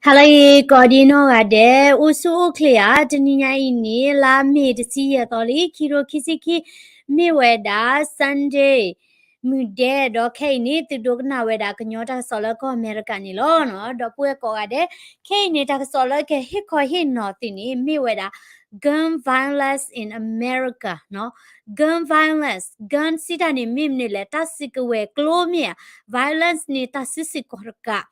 ဟါလၢအဂ့ၤ ကိးဒံနီၢ်ဂၤဒဲး အိၣ်ဆူၣ်အိၣ်ချ့ဧါ. တနံၤညါအံၤန့ၣ် လါမ့ၤတဆံယဲၢ်သီလံ ခံကထိခံဆံခံ, မ့ၢ်ဝဲဒၣ် Sunday မုၢ်ဒဲး, ဒီးခဲအံၤန့ၣ် သုဒိကနၣ်ဝဲဒၣ်ကညီတၢ်ကစီၣ်လၢကီၢ်အမဲရကၤန့ၣ်လီၤ. ဒီပုၢ်ဝဲၢ်ကိးဂၤဒဲး, ခဲအံၤန့ၣ် တၢ်ကစီၣ်လၢကဟ့ၣ်ခီဟ့ၣ်နီၤသုန့ၣ် မ့ၢ်ဝဲဒၣ် gun violence in America နီၤ. Gun violence, gun စံးတၢ်န့ၣ်မ့ၢ်မနုၤလဲၣ်, တၢ်စုကဝဲၤကျိမ့ၢ်ဧါ, violence န့ၣ် တၢ်စုဆူၣ်ခီၣ်တကး.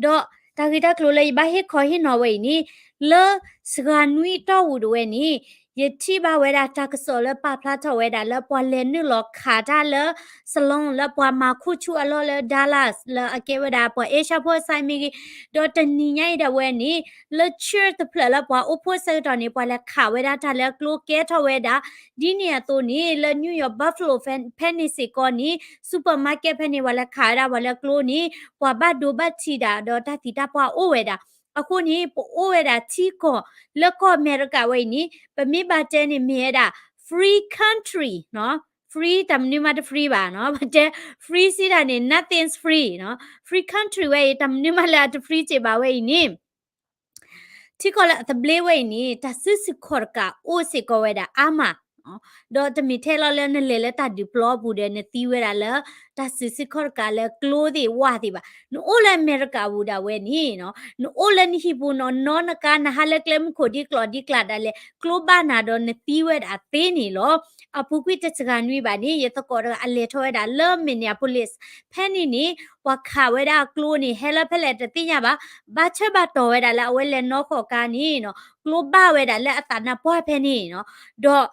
ဒီးတၢ်ဂ့ၢ်တၢ်ကျိၤလၢယဘၣ်ဟ့ၣ်ခီဟ့ၣ်နီၤဝဲအံၤန့ၣ်, လၢစှၤနွံအတီၢ်ပူၤတဝဲန့ၣ်, ယထံၣ်ဘၣ်ဝဲဒၣ်တၢ်ကစီၣ်လၢပာ်ဖျါထီၣ်ဝဲဒၣ်လၢပှၤလဲၤနုာ်လီၤခးတၢ်လၢ salon လၢပှၤမၤခိၣ်ဆူၣ်အလီၢ်လၢ Dallas လၢအကဲဝဲဒၣ်ပှၤအ့ရှၢၣ်ဖိအစၢမ့ၢ်ဂ့ၤ, ဒီးတနံၤညါအံၤဒၣ်ဝဲန့ၣ် လၢ church တဖျၢၣ်လၢပှၤအိၣ်ဖှိၣ်ဆၢကတီၢ်န့ၣ် ပှၤလဲၤခးဝဲဒၣ်တၢ်လၢကျိကဲထီၣ်ဝဲဒၣ်, ဒ်န့ၣ်အသိးန့ၣ် လၢ New York Buffalo ဖဲန့ၣ်စ့ၢ်ကီးန့ၣ် supermarket ဖဲန့ၣ် ပှၤလဲၤခးဝဲဒၣ်ပှၤလၢကျိန့ၣ် ပှၤဘၣ်ဒိဘၣ်ထံးဒၣ် ဒီးတၢ်သံတၢ်ပှၢ်အိၣ်ဝဲဒၣ်. အဃိန့ၣ် ပအိၣ်ဝဲဒၣ်ထံကီၢ်လၢကီၢ်အမဲရကၤဝဲအံၤန့ၣ် ပမ့ၢ်ဘၣ်တဲန့ၣ်မ့ၢ်ဝဲဒၣ် free country နီၤ. free တၢ်မနုၤမးတ free ဘၣ်နီၤ, ပတဲ free စံးတၢ်န့ၣ် nothing's free နီၤ. free country ဝဲအံၤ တၢ်မနုၤမးလၢအတ free စ့ၢ်ဘၣ်ဝဲအံၤန့ၣ် ထံကီၢ်လၢအသဘျ့ဝဲအံၤန့ၣ် တၢ်စုဆူၣ်ခီၣ်တကးအိၣ်စ့ၢ်ကီးဝဲဒၣ်အါမး, ဒီးတမ့ၢ်ထဲလီၤလၢနလဲၤလၢတၢ်ဒုးပျီပူၤဒီး နသံဝဲဒၣ်လၢ တၢ်စုဆူၣ်ခီၣ်တကးလၢကျိသ့ၣ်ဝၣ်သ့ၣ်ဘၣ်. နအိၣ်လၢအမဲရကၤပူၤဒၣ်ဝဲန့ၣ်, နအိၣ်လၢနဟံၣ်ပူၤနီၢ်နီၢ်နကါ နဟးလၢကျဲမုၢ်ခိၣ်ဒ်ကျီၢ်ဒ်ကျးဒၣ်လဲာ် ကျိဘၣ်နၤဒီးနသံဝဲဒၣ်သ့န့ၣ်လီၤ. အပူၤကွံာ်တစှၤနွံဘၣ်န့ၣ် ယသကိးတဂၤအလဲၤထီၣ်ဝဲဒၣ်လၢ Minneapolis ဖဲန့ၣ်န့ၣ် ပှၤခးဝဲဒၣ်အကျိန့ၣ် ဟဲလၢဖဲလဲၣ်တသ့ၣ်ညါဘၣ်. ဘၣ်ဆၢဘၣ်တီၢ်ဝဲဒၣ်လၢအဝဲလဲၤနီၣ်ဃီၣ်ကါန့ၣ်နီၤ, ကျိဘၣ်ဝဲဒၣ်လၢအသးနါပှၢ်ဖဲန့ၣ်နီၤ. ဒီး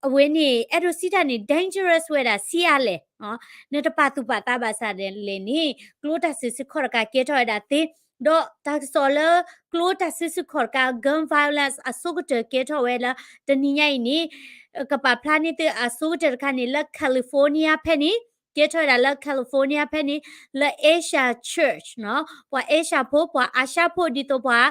အဝဲန့ၣ် အဲၣ်ဒိးစံးတၢ်န့ၣ် dangerous ဝဲဒၣ်ဆံးအါလဲၣ်, နတပာ်သူၣ်ပာ်သးဘၣ်ဆၣ်လဲၣ်န့ၣ် ကျိတၢ်စုဆူၣ်ခီၣ်တကးကဲထီၣ်ဝဲဒၣ်သ့. ဒီးတၢ်ကစီၣ်လၢ ကျိတၢ်စုဆူၣ်ခီၣ်တကး gun violence အဆိကတၢၢ်ကဲထီၣ်ဝဲလၢ တနံၤညါအံၤန့ၣ် ကပာ်ဖျါန့ၢ်သုအဆိကတၢၢ်တခါန့ၣ် လၢ California ဖဲန့ၣ်, ကဲထီၣ်ဝဲဒၣ်လၢ California ဖဲန့ၣ် လၢ Asian church နီၤ, ပှၤ Asian ဖိ ပှၤအၤၡါဖိ ဒ်သိးပှၤ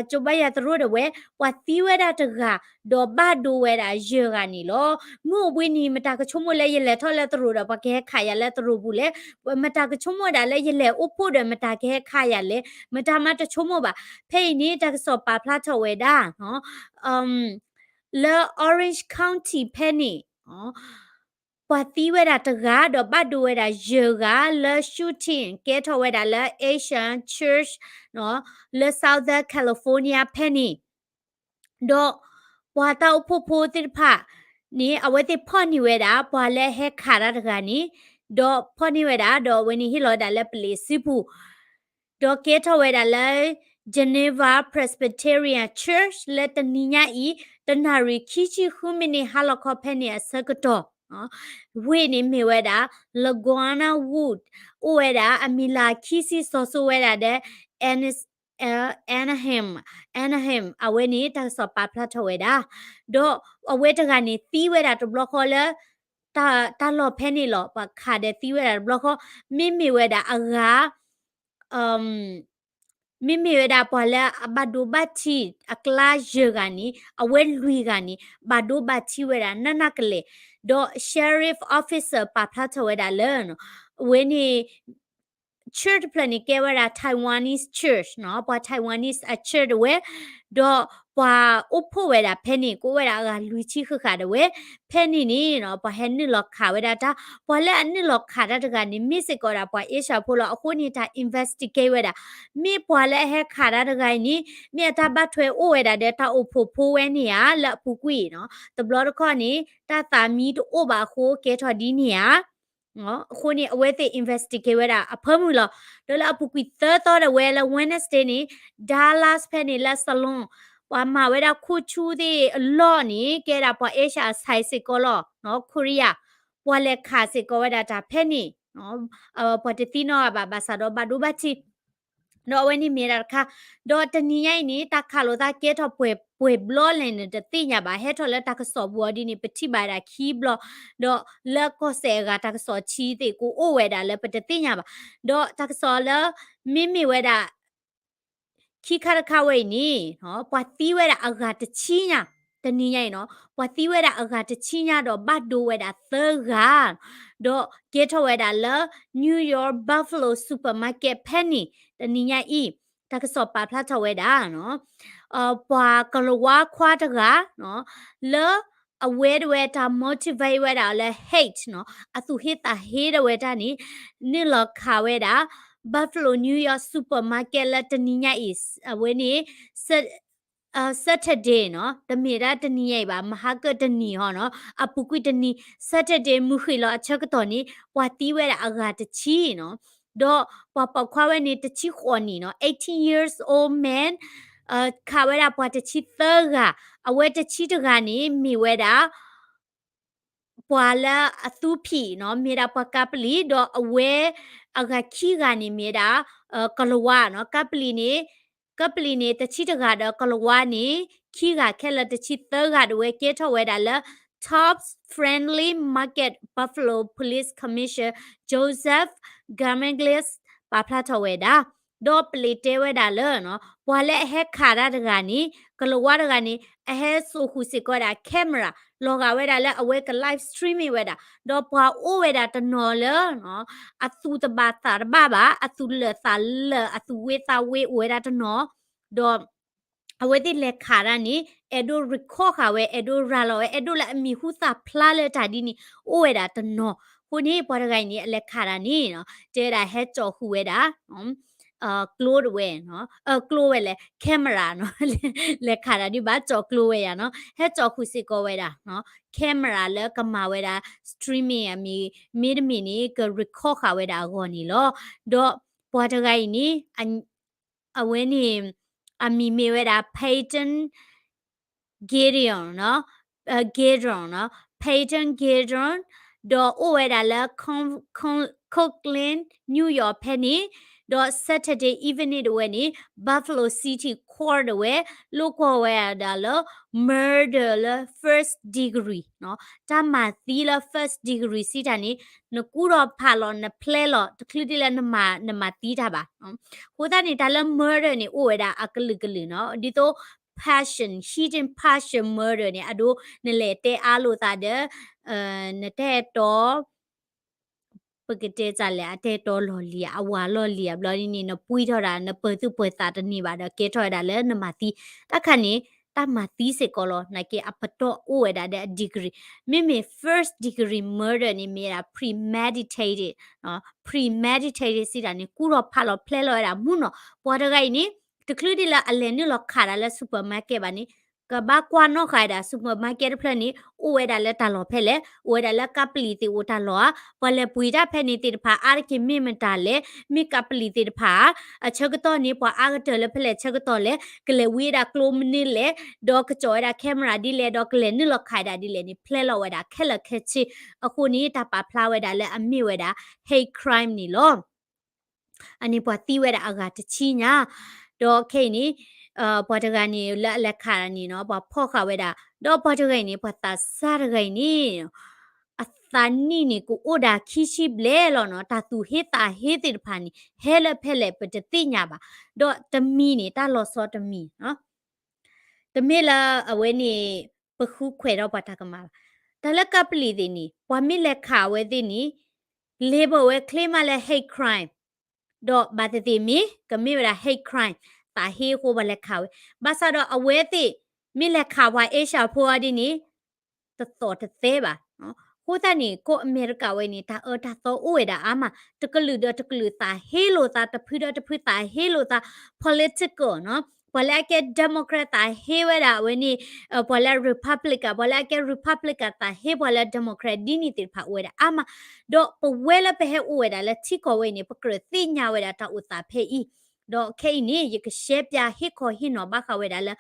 ကၠိဘါယၤသရိာ်ဒၣ်ဝဲ ပှၤသံဝဲဒၣ်တဂၤ ဒီးဘၣ်ဒိဝဲဒၣ်ယဲၢ်ဂၤန့ၣ်လီၤ. မုၢ်အိၣ်ဘှံးနံၤ မတၤကဆိကမိၣ်လၢယလဲၤထီၣ်လၢသရိာ်ဒီး ပှၤကဟဲခးယၤလၢသရိာ်ပူၤလဲၣ်, မတၤကဆိကမိၣ်ဒၣ်လၢယလဲၤအိၣ်ဖှိၣ်ဒီး မတၤကဟဲခးယၤလဲၣ်, မတၤမးတဆိကမိၣ်ဘၣ်. ဖဲအံၤန့ၣ် တၢ်ကစီၣ်ပာ်ဖျါထီၣ်ဝဲဒၣ် လၢ Orange County ဖဲန့ၣ် ပှၤသံဝဲဒၣ်တဂၤ ဒီးဘၣ်ဒိဝဲဒၣ်ယဲၢ်ဂၤလၢ shooting ကဲထီၣ်ဝဲဒၣ်လၢ Asian church လၢ Southern California ဖဲန့ၣ်, ဒီးပှၤတၢ်အိၣ်ဖှိၣ်ဖိသ့ၣ်တဖၣ်န့ၣ် အဝဲသ့ၣ်ဖီၣ်န့ၢ်ဝဲဒၣ် ပှၤလၢအဟဲခးတၢ်တဂၤန့ၣ်, ဒီးဖီၣ်န့ၢ်ဝဲဒၣ် ဒီးအဝဲန့ၣ်ဟ့ၣ်လီၤဝဲဒၣ်လၢ police စုပူၤ ဒီးကဲထီၣ်ဝဲဒၣ်လၢ Geneva Presbyterian Church လၢတနံၤညါအံၤ တနၣ်ရံၣ်ခံဆံဃုမံးနံးဟါလီၤခီဖဲန့ၣ်အဆၢကတီၢ်, ဝ့ၢ်န့ၣ်မ့ၢ်ဝဲဒၣ် Laguna Woods, အိၣ်ဝဲဒၣ်အမံၤလၢခံဆံ စီၤစိဝဲဒၣ်ဒီး Anaheim, Anaheim အဝဲန့ၣ်တၢ်ကစီၣ်ပာ်ဖျါထီၣ်ဝဲဒၣ်, ဒီးအဝဲတဂၤန့ၣ်သံဝဲဒၣ်တဘျီဃီလၢ တၢ်လီၢ်ဖဲန့ၣ်လီၤ. ပှၤခးဒီးသံဝဲဒၣ်တဘျီဃီ, မ့မ့ၢ်ဝဲဒၣ်အဂၤ မ့မ့ၢ်ဝဲဒၣ်ပှၤလၢအဘၣ်ဒိဘၣ်ထံးအကျါယဲၢ်ဂၤန့ၣ် အဝဲလွံၢ်ဂၤန့ၣ် ဘၣ်ဒိဘၣ်ထံးဝဲဒၣ်နးနးကလဲာ်, ဒီး sheriff officer ပာ်ဖျါထီၣ်ဝဲဒၣ်လၢ အဝဲန့ၣ် church တဖျၢၣ်န့ၣ် ကဲဝဲဒၣ် Taiwanese church နီၤ, ပှၤ Taiwanese အ church ဒၣ်ဝဲ, ဒီးပှၤအိၣ်ဖှိၣ်ဝဲဒၣ်ဖဲန့ၣ် ကအိၣ်ဝဲဒၣ်အဂၤလွံၢ်ဆံဃၣ်ဃၣ်ဒၣ်ဝဲ, ဖဲန့ၣ်န့ၣ်နီၤ ပှၤဟဲနုာ်လီၤခးဝဲဒၣ်တၢ်, ပှၤလၢအနုာ်လီၤခးတၢ်တဂၤန့ၣ် မ့ၢ်စ့ၢ်ကီးဒၣ်ပှၤ Asia ဖိလီၤ. အဃိန့ၣ် တၢ် investigate ဝဲဒၣ် မ့ၢ်ပှၤလၢအဟဲခးတၢ်တဂၤအံၤန့ၣ် မ့ၢ်အတၢ်ဘၣ်ထွဲအိၣ်ဝဲဒၣ်ဒီးတၢ်အိၣ်ဖှိၣ်ဖိဝဲန့ၣ်ဧါ, လၢအပူၤကွံာ်နီၤ တဘျီတခီၣ်န့ၣ် တၢ်သးမံတအိၣ်ဘၣ်အဃိ ကဲထီၣ်ဒ်န့ၣ်ဧါ. အဃိန့ၣ် အဝဲသ့ၣ် investigate ဝဲဒၣ်အဖၢမုၢ်လီၤ. ဒီးလၢအပူၤကွံာ်သၢသီဒၣ်ဝဲလၢ Wednesday န့ၣ် Dallas ဖဲန့ၣ်လၢ salon ပှၤမၤဝဲဒၣ်ခိၣ်ဆူၣ်သ့ၣ်အလီၢ်န့ၣ် ကဲဒၣ်ပှၤ Asia အ side စ့ၢ်ကီးလီၤ, Korea ပှၤလဲၤခးစ့ၢ်ကီးဝဲဒၣ်တၢ်ဖဲန့ၣ်, ပှၤတသံနီတဂၤဘၣ် ဘၣ်ဆၣ်ဒီးဘၣ်ဒိဘၣ်ထံး ဒီးအဝဲန့ၣ်မ့ၢ်ဒၣ်တခါ, ဒီးတနံၤညါအံၤန့ၣ် တၢ်ခးလိာ်သးကဲထီၣ်ပှဲၤပှဲၤဘျီလဲၣ်န့ၣ် တသ့ၣ်ညါဘၣ်, ဟဲထီၣ်လၢတၢ်ကစီၣ်ပူၤအီၤဒ်န့ၣ် ပထံၣ်ဘၣ်ဒၣ်ခံဘျီ, ဒီးလၢကီၢ်စဲၣ်အဂၤတၢ်ကစီၣ်ထံသ့ၣ်ကအိၣ်ဝဲဒၣ်လၢပတသ့ၣ်ညါဘၣ်. ဒီးတၢ်ကစီၣ်လၢ မ့မ့ၢ်ဝဲဒၣ် ခံခါတခါဝဲအံၤန့ၣ် ပှၤသံဝဲဒၣ်အဂၤတဆံညါ, တနံၤညါအံၤနီၤ ပှၤသံဝဲဒၣ်အဂၤတဆံညါဒီးဘၣ်ဒိဝဲဒၣ်သၢဂၤ, ဒီးကဲထီၣ်ဝဲဒၣ်လၢ New York Buffalo Supermarket ဖဲန့ၣ် တနံၤညါအံၤ, တၢ်ကစီၣ်ပာ်ဖျါထီၣ်ဝဲဒၣ်နီၤ, ပှၤကလၤဝါခွါတဂၤနီၤ, လၢအဝဲဒၣ်ဝဲတၢ် motivate ဝဲဒၣ်လၢ hate နီၤ, အသူၣ်ဟ့သးဟ့ဒၣ်ဝဲတၢ်န့ၣ် နုာ်လီၤခးဝဲဒၣ် Buffalo New York supermarket လၢတနံၤညါအံၤ အဝဲန့ၣ် Saturday နီၤ, တမ့ၢ်ဒၣ်တနံၤညါအံၤဘၣ်, မဟါကတနံၤဟီနီၤ, အပူၤကွံာ်တနံၤ Saturday မုၢ်ဃ့ၢ်လီၤအဆၢကတီၢ်န့ၣ် ပှၤသံဝဲဒၣ်အဂၤတဆံနီၤ, ဒီးပှၤပိာ်ခွါဝဲန့ၣ် တဆံဃိးနံၣ်နီၤ, eighteen years old man, ခးဝဲဒၣ်ပှၤတဆံသၢဂၤ, အဝဲတဆံတဂၤန့ၣ် မ့ၢ်ဝဲဒၣ် ပှၤလၢအသူဖံးနီၤ, မ့ၢ်ဒၣ်ပှၤကးပလံၤ, ဒီးအဝဲအဂၤခံဂၤန့ၣ် မ့ၢ်ဒၣ် ကလၤဝါနီၤ, ကးပလံၤန့ၣ် ကးပလံၤန့ၣ် တဆံတဂၤဒီးကလၤဝါန့ၣ် ခံဂၤ, ခဲလၢာ်တဆံသၢဂၤဒၣ်ဝဲ ကဲထီၣ်ဝဲဒၣ်လၢ Tops Friendly Market, Buffalo Police Commissioner Joseph Garmeglis ပာ်ဖျါထီၣ်ဝဲဒၣ်, ဒီးပလံးတဲဝဲဒၣ်လၢ ပှၤလၢအဟဲခးတၢ်တဂၤန့ၣ် ကလၤဝါတဂၤန့ၣ် အဟဲစိာ်ဃုာ်စ့ၢ်ကီးဝဲဒၣ် camera လီၤဂာ်ဝဲဒၣ်လၢအဝဲက live streaming ဝဲဒၣ်, ဒီးပှၤအိၣ်ဝဲဒၣ်တနီၤလၢ အသူၣ်တဘၣ်သးတဘၣ်ဘၣ်, အသူၣ်လၢာ်သးလၢာ် အသူၣ်ဝ့သးဝ့အိၣ်ဝဲဒၣ်တနီၤ, ဒီး အဝဲသ့ၣ်လဲၤခးတၢ်န့ၣ် အဲၣ်ဒိး record ဃာ်ဝဲ, အဲၣ်ဒိးရၤလီၤဝဲ, အဲၣ်ဒိးလၢအမံၤဟူသၣ်ဖျါလၢတၢ်ဒ်န့ၣ် အိၣ်ဝဲဒၣ်တနီၤ, အဃိန့ၣ် ပှၤတဂၤအံၤန့ၣ် အလဲၤခးတၢ်န့ၣ် တဲဝဲဒၣ်ဟဲစိာ်ဃုာ်ဝဲဒၣ် ကျိတဝဲ, ကျိဝဲလဲၣ် camera နီၤ, လဲၤခးတၢ်ဒ်ဘၣ် စိာ်ကျိဝဲယၤနီၤ, ဟဲစိာ်ဃုာ်စ့ၢ်ကီးဝဲဒၣ် camera လၢကမၤဝဲဒၣ် streaming အမံၤ, မ့တမ့ၢ်န့ၣ် က record ဃာ်ဝဲဒၣ်အဂီၢ်န့ၣ်လီၤ. ဒီးပှၤတဂၤအံၤန့ၣ် အဝဲန့ၣ် အမံၤမ့ၢ်ဝဲဒၣ် Payton Guidon နီၤ, Guidon နီၤ, Payton Guidon, ဒီးအိၣ်ဝဲဒၣ်လၢ Kirkland, New York ဖဲန့ၣ်, ဒီး Saturday evening ဒၣ်ဝဲန့ၣ် Buffalo City Court ဒၣ်ဝဲ လိၣ်ကွီၢ်ဝဲဒၣ်လၢ murder လၢ first degree နီၤ, တၢ်မၤသံလၢ first degree စံးတၢ်န့ၣ် နကူထီၣ်ဖးလီၤ နဖျဲလီၤ တချုးဒ်လၢနမၤသံတၢ်ဘၣ်. အဃိသတးန့ၣ် တၢ်လၢ murder န့ၣ် အိၣ်ဝဲဒၣ်အကလုာ်ကလုာ်နီၤ, ဒ်သိး passion, heated passion murder န့ၣ် အဒိ နလဲၤတဲအါလိာ်သးဒီး နတၢ်အဲၣ်တီ ပကတဲတၢ်လဲၣ် အတၢ်အဲၣ်တီလီၢ်လံၤ အဝၤလီၢ်လံၤ အဘျီဒ်န့ၣ် နပှံထီၣ်တၢ် နပၢၤသူၣ်ပၢၤသးတန့ၢ်ဘၣ်ဒီး ကဲထီၣ်ဝဲဒၣ်လၢနမၤသံ, တၢ်ခါန့ၣ် တၢ်မၤသံစ့ၢ်ကီးလီၤ. နာ်က့အပတီၢ်အိၣ်ဝဲဒၣ်ဒီးအ degree, မ့မ့ၢ် first degree murder န့ၣ် မ့ၢ်ဝဲဒၣ် premeditated, premeditated စံးတၢ်န့ၣ် ကူထီၣ်ဖးလီၤဖျဲလီၤဝဲဒၣ်မူနီၤ. ပှၤတဂၤအံၤန့ၣ် တချုးဒ်လၢအလဲၤနုာ်လီၤခးတၢ်လၢ supermarket ဘၣ်န့ၣ် ကဘၣ်ကွၢ်နီၣ်ဃာ်ဝဲဒၣ် supermarket တဖျၢၣ်န့ၣ် အိၣ်ဝဲဒၣ်လၢတၢ်လီၢ်ဖဲလဲၣ်, အိၣ်ဝဲဒၣ်လၢကးပလံၤသ့ၣ်အိၣ်တၢ်လီၢ်ဧါ, ပှၤလဲၤပှ့ၤတၢ်ဖဲန့ၣ်သ့ၣ်တဖၣ် အါတက့ၢ်မ့ၢ်မတၤလဲၣ်, မ့ၢ်ကးပလံၤသ့ၣ်တဖၣ်ဧါ, အဆၢကတီၢ်န့ၣ် ပှၤအါကတၢၢ်လၢဖဲလဲၣ်ဆၢကတီၢ်လဲၣ်, ကလဲၤဝံဝဲဒၣ်ကျိမနုၤလဲၣ်, ဒီးကစီၣ်ဝဲဒၣ် camera ဒ်လဲၣ်, ဒီးကလဲၤနုာ်လီၤခးဝဲဒၣ်ဒ်လဲၣ်န့ၣ် ဖျဲလီၤဝဲဒၣ်ခဲလၢာ်ခဲဆ့. အဃိန့ၣ် တၢ်ပာ်ဖျါဝဲဒၣ်လၢအမ့ၢ်ဝဲဒၣ် hate crime န့ၣ်လီၤ. အန့ၣ်ပှၤသံဝဲဒၣ်အဂၤတဆံညါ, ဒီးခဲအံၤန့ၣ် ပှၤတဂၤန့ၣ် လၢအလဲၤခးတၢ်န့ၣ်နီၤ ပှၤဖီၣ်ဃာ်ဝဲဒၣ်, ဒီးပှၤတဂၤအံၤန့ၣ် ပှၤသးစၢ်တဂၤအံၤန့ၣ် အသးနံၣ်န့ၣ် ကအိၣ်ဒၣ်ခံဆံဘျဲၣ်လီၤနီၤ, တၢ်သူၣ်ဟ့သးဟ့သ့ၣ်တဖၣ်န့ၣ် ဟဲလၢဖဲလဲၣ်ပတသ့ၣ်ညါဘၣ်, ဒီးတမံၤန့ၣ် တၢ်လီၤဆီတမံၤ တမ့ၢ်လၢအဝဲန့ၣ် ပဃုခွဲးထီၣ်ပှၤတၢ်ကမၣ်ဘၣ်. တၢ်လၢကးပလံၤသ့ၣ်န့ၣ် ပှၤမ့ၢ်လဲၤခးဝဲသ့ၣ်န့ၣ် label ဝဲ claim မးလၢ hate crime, ဒီးဘၣ်သ့ၣ်သ့ၣ်မ့ၢ် ကမ့ၢ်ဝဲဒၣ် hate crime, သးဟ့အဃိပှၤလဲၤခးဝဲ, ဘၣ်ဆၣ်ဒီးအဝဲသ့ၣ် မ့ၢ်လဲၤခးပှၤ Asia ဖိအီၤဒ်န့ၣ် တသီၣ်တသဲဘၣ်. အဃိသတးန့ၣ် ကီၢ်အမဲရကၤဝဲန့ၣ် တၢ်အၢတၢ်သီအိၣ်ဝဲဒၣ်အါမး, တကလုာ်ဒီးတကလုာ်သးဟ့လိာ်သး, တဖုဒီးတဖုသးဟ့လိာ်သး, political နီၤ, ပှၤလၢအကဲ Democrat သးဟ့ဝဲဒၣ်အဝဲန့ၣ် ပှၤလၢ Republican, ပှၤလၢအကဲ Republican သးဟ့ပှၤလၢ Democrat ဒ်န့ၣ်သ့ၣ်တဖၣ်အိၣ်ဝဲဒၣ်အါမး, ဒီးပဝဲလၢပဟဲအိၣ်ဝဲဒၣ်လၢထံကီၢ်ဝဲအံၤန့ၣ် ပကြၢးသ့ၣ်ညါဝဲဒၣ်တၢ်အိၣ်သးဖဲအံၤ, ဒီးခဲအံၤန့ၣ် ယကရှဲပၠးဟ့ၣ်ခီဟ့ၣ်နီၤဘၣ်ဃးဝဲဒၣ်လၢ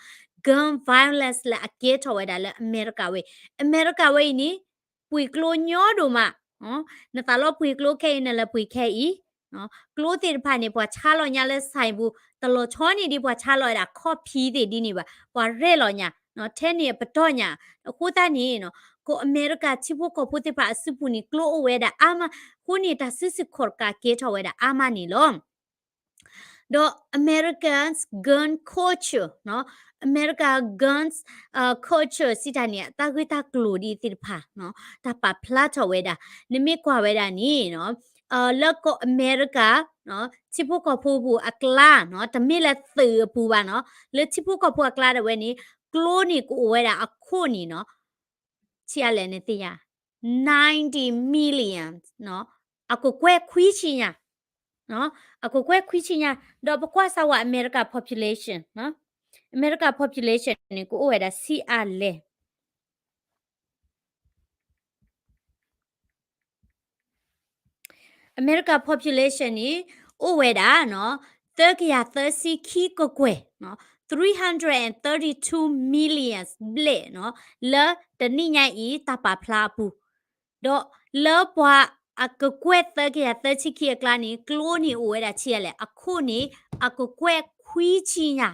gun violence လၢအကဲထီၣ်ဝဲဒၣ်လၢအမဲရကၤဝဲ, အမဲရကၤဝဲအံၤန့ၣ် ပှ့ၤကျိညီဒိၣ်မး, နသးလီပှ့ၤကျိခဲအံၤ နလဲၤပှ့ၤခဲအံၤ, ကျိသ့ၣ်တဖၣ်န့ၣ် ပှၤဆါလီၤညါလၢ ဆိုင်ပူၤ တလီၤဆီန့ၣ်ဒ်ပှၤဆါလီၤဝဲဒၣ် coffee သ့ၣ်ဒ်န့ၣ်ဘၣ်, ပှၤရဲၣ်လီၤညါ ထဲန့ၣ်အပတီၢ်ညါ, အဃိသတးန့ၣ် ကီၢ်အမဲရကၤထံဖိကီၢ်ဖိသ့ၣ်တဖၣ်အစုပူၤန့ၣ် ကျိအိၣ်ဝဲဒၣ်အါမး, အဃိန့ၣ် တၢ်စုဆူၣ်ခီၣ်တကးကဲထီၣ်ဝဲဒၣ်အါမးန့ၣ်လီၤ. ဒီး Americans gun culture နီၤ, America guns culture စံးတၢ်န့ၣ် အတၢ်ဂ့ၢ်တၢ်ကျိၤဒ်သ့ၣ်တဖၣ် တၢ်ပာ်ဖျါထီၣ်ဝဲဒၣ်, နမ့ၢ်ကွၢ်ဝဲဒၣ်န့ၣ်နီၤ လၢကီၢ်အမဲရကၤ ထံဖိကီၢ်ဖိပူၤအကျါနီၤ, တမ့ၢ်လၢသုးအပူၤဘၣ်နီၤ, လၢထံဖိကီၢ်ဖိအကျါဒၣ်ဝဲန့ၣ် ကျိန့ၣ်ကအိၣ်ဝဲဒၣ်အခိၣ်န့ၣ်နီၤ, ဆံးအါလဲၣ်န့ၣ်သ့ၣ်ညါ, ninety million နီၤ, အကကွဲၢ်ခွံဆံညါ, နီၤ, အကကွဲၢ်ခွံဆံညါ, ဒီးပကွၢ်စၢ်ဝဲ America population နီၤ, America population န့ၣ် ကအိၣ်ဝဲဒၣ်ဆံးအါလဲၣ် America population န့ၣ် အိၣ်ဝဲဒၣ်နီၤ, သၢကယၤသၢဆံခံကကွဲၢ်နီၤ, three hundred and thirty-two million ဘျဲၣ်နီၤ, လၢတနံၣ်ညါအံၤတၢ်ပာ်ဖျါအပူၤ, ဒီးလၢပှၤအကကွဲၢ်သၢကယၤသၢဆံခံအကျါန့ၣ် ကျိန့ၣ်အိၣ်ဝဲဒၣ်ဆံးအါလဲၣ်, အခိၣ်န့ၣ် အကကွဲၢ်ခွံဆံညါ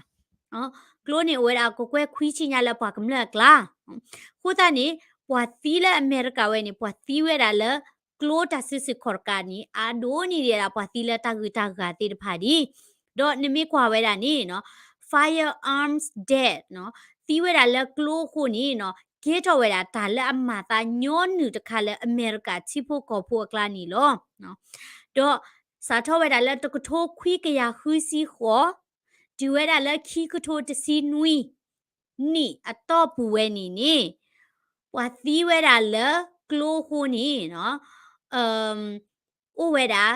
ကျိန့ၣ်အိၣ်ဝဲဒၣ်အကကွဲၢ်ခွံဆံညါလၢပှၤကမျၢၢ်အကျါ, အဃိသတးန့ၣ် ပှၤသံလၢအမဲရကၤဝဲန့ၣ် ပှၤသံဝဲဒၣ်လၢ ကျိတၢ်စုဆူၣ်ခီၣ်တကးန့ၣ် အါဒိၣ်န့ၢ်ဒံးဒၣ်ပှၤသံလၢတၢ်ဂုၤတၢ်ဂၤသ့ၣ်တဖၣ်ဒံး, ဒီးနမ့ၢ်ကွၢ်ဝဲဒၣ်န့ၣ်နီၤ, firearms death နီၤ, သံဝဲဒၣ်လၢကျိအဃိန့ၣ်နီၤ, ကဲထီၣ်ဝဲဒၣ်တၢ်လၢအမၤသးညီနုၢ်တခါလၢအမဲရကၤထံဖိကီၢ်ဖိအကျါန့ၣ်လီၤ. ဒီးစးထီၣ်ဝဲဒၣ်လၢတကထိခွံကယၤဃုဆံဃိး တုၤဝဲဒၣ်လၢခံကထိတဆံနွံ နံၣ်အတီၢ်ပူၤဝဲန့ၣ်န့ၣ်, ပှၤသံဝဲဒၣ်လၢကျိအဃိန့ၣ်နီၤ, အိၣ်ဝဲဒၣ်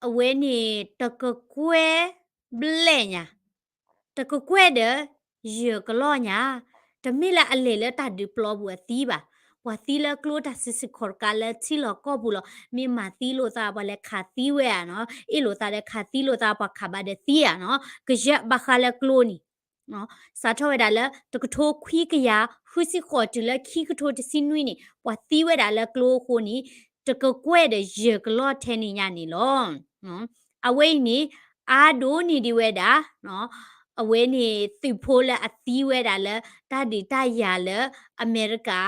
အဝဲန့ၣ်တကကွဲၢ်ဘျဲၣ်ညါ, တကကွဲၢ်ဒီးယဲၢ်ကလီၢ်ညါ, တမ့ၢ်လၢအလဲၤလၢတၢ်ဒုးပျီပူၤအသံဘၣ်. ပှၤသံလၢကျိတၢ်စုဆူၣ်ခီၣ်တကးလၢထံလီၢ်ကီၢ်ပူၤလီၤ. မ့ၢ်မၤသံလိာ်သး ပှၤလဲၤခးသံဝဲဧါနီၤ, အ့ၣ်လိာ်သးဒီးခးသံလိာ်သး ပှၤခးဘၣ်ဒီးသံဧါနီၤ, ကယဲၢ်ဘၣ်ဃးလၢကျိန့ၣ် စးထီၣ်ဝဲဒၣ်လၢတကထိခွံကယၤဃုဆံဃိးတုၤလၢခံကထိတဆံနွံန့ၣ် ပှၤသံဝဲဒၣ်လၢကျိအဃိန့ၣ် တကကွဲၢ်ဒီးယဲၢ်ကလီၢ်ထဲန့ၣ်ညါန့ၣ်လီၤ. အဝဲအံၤန့ၣ် အါဒိၣ်န့ၢ်ဒံးဝဲဒၣ် အဝဲန့ၣ်သုးဖိလၢအသံဝဲဒၣ်လၢတၢ်ဒုးတၢ်ယၤလၢအမဲရကၤ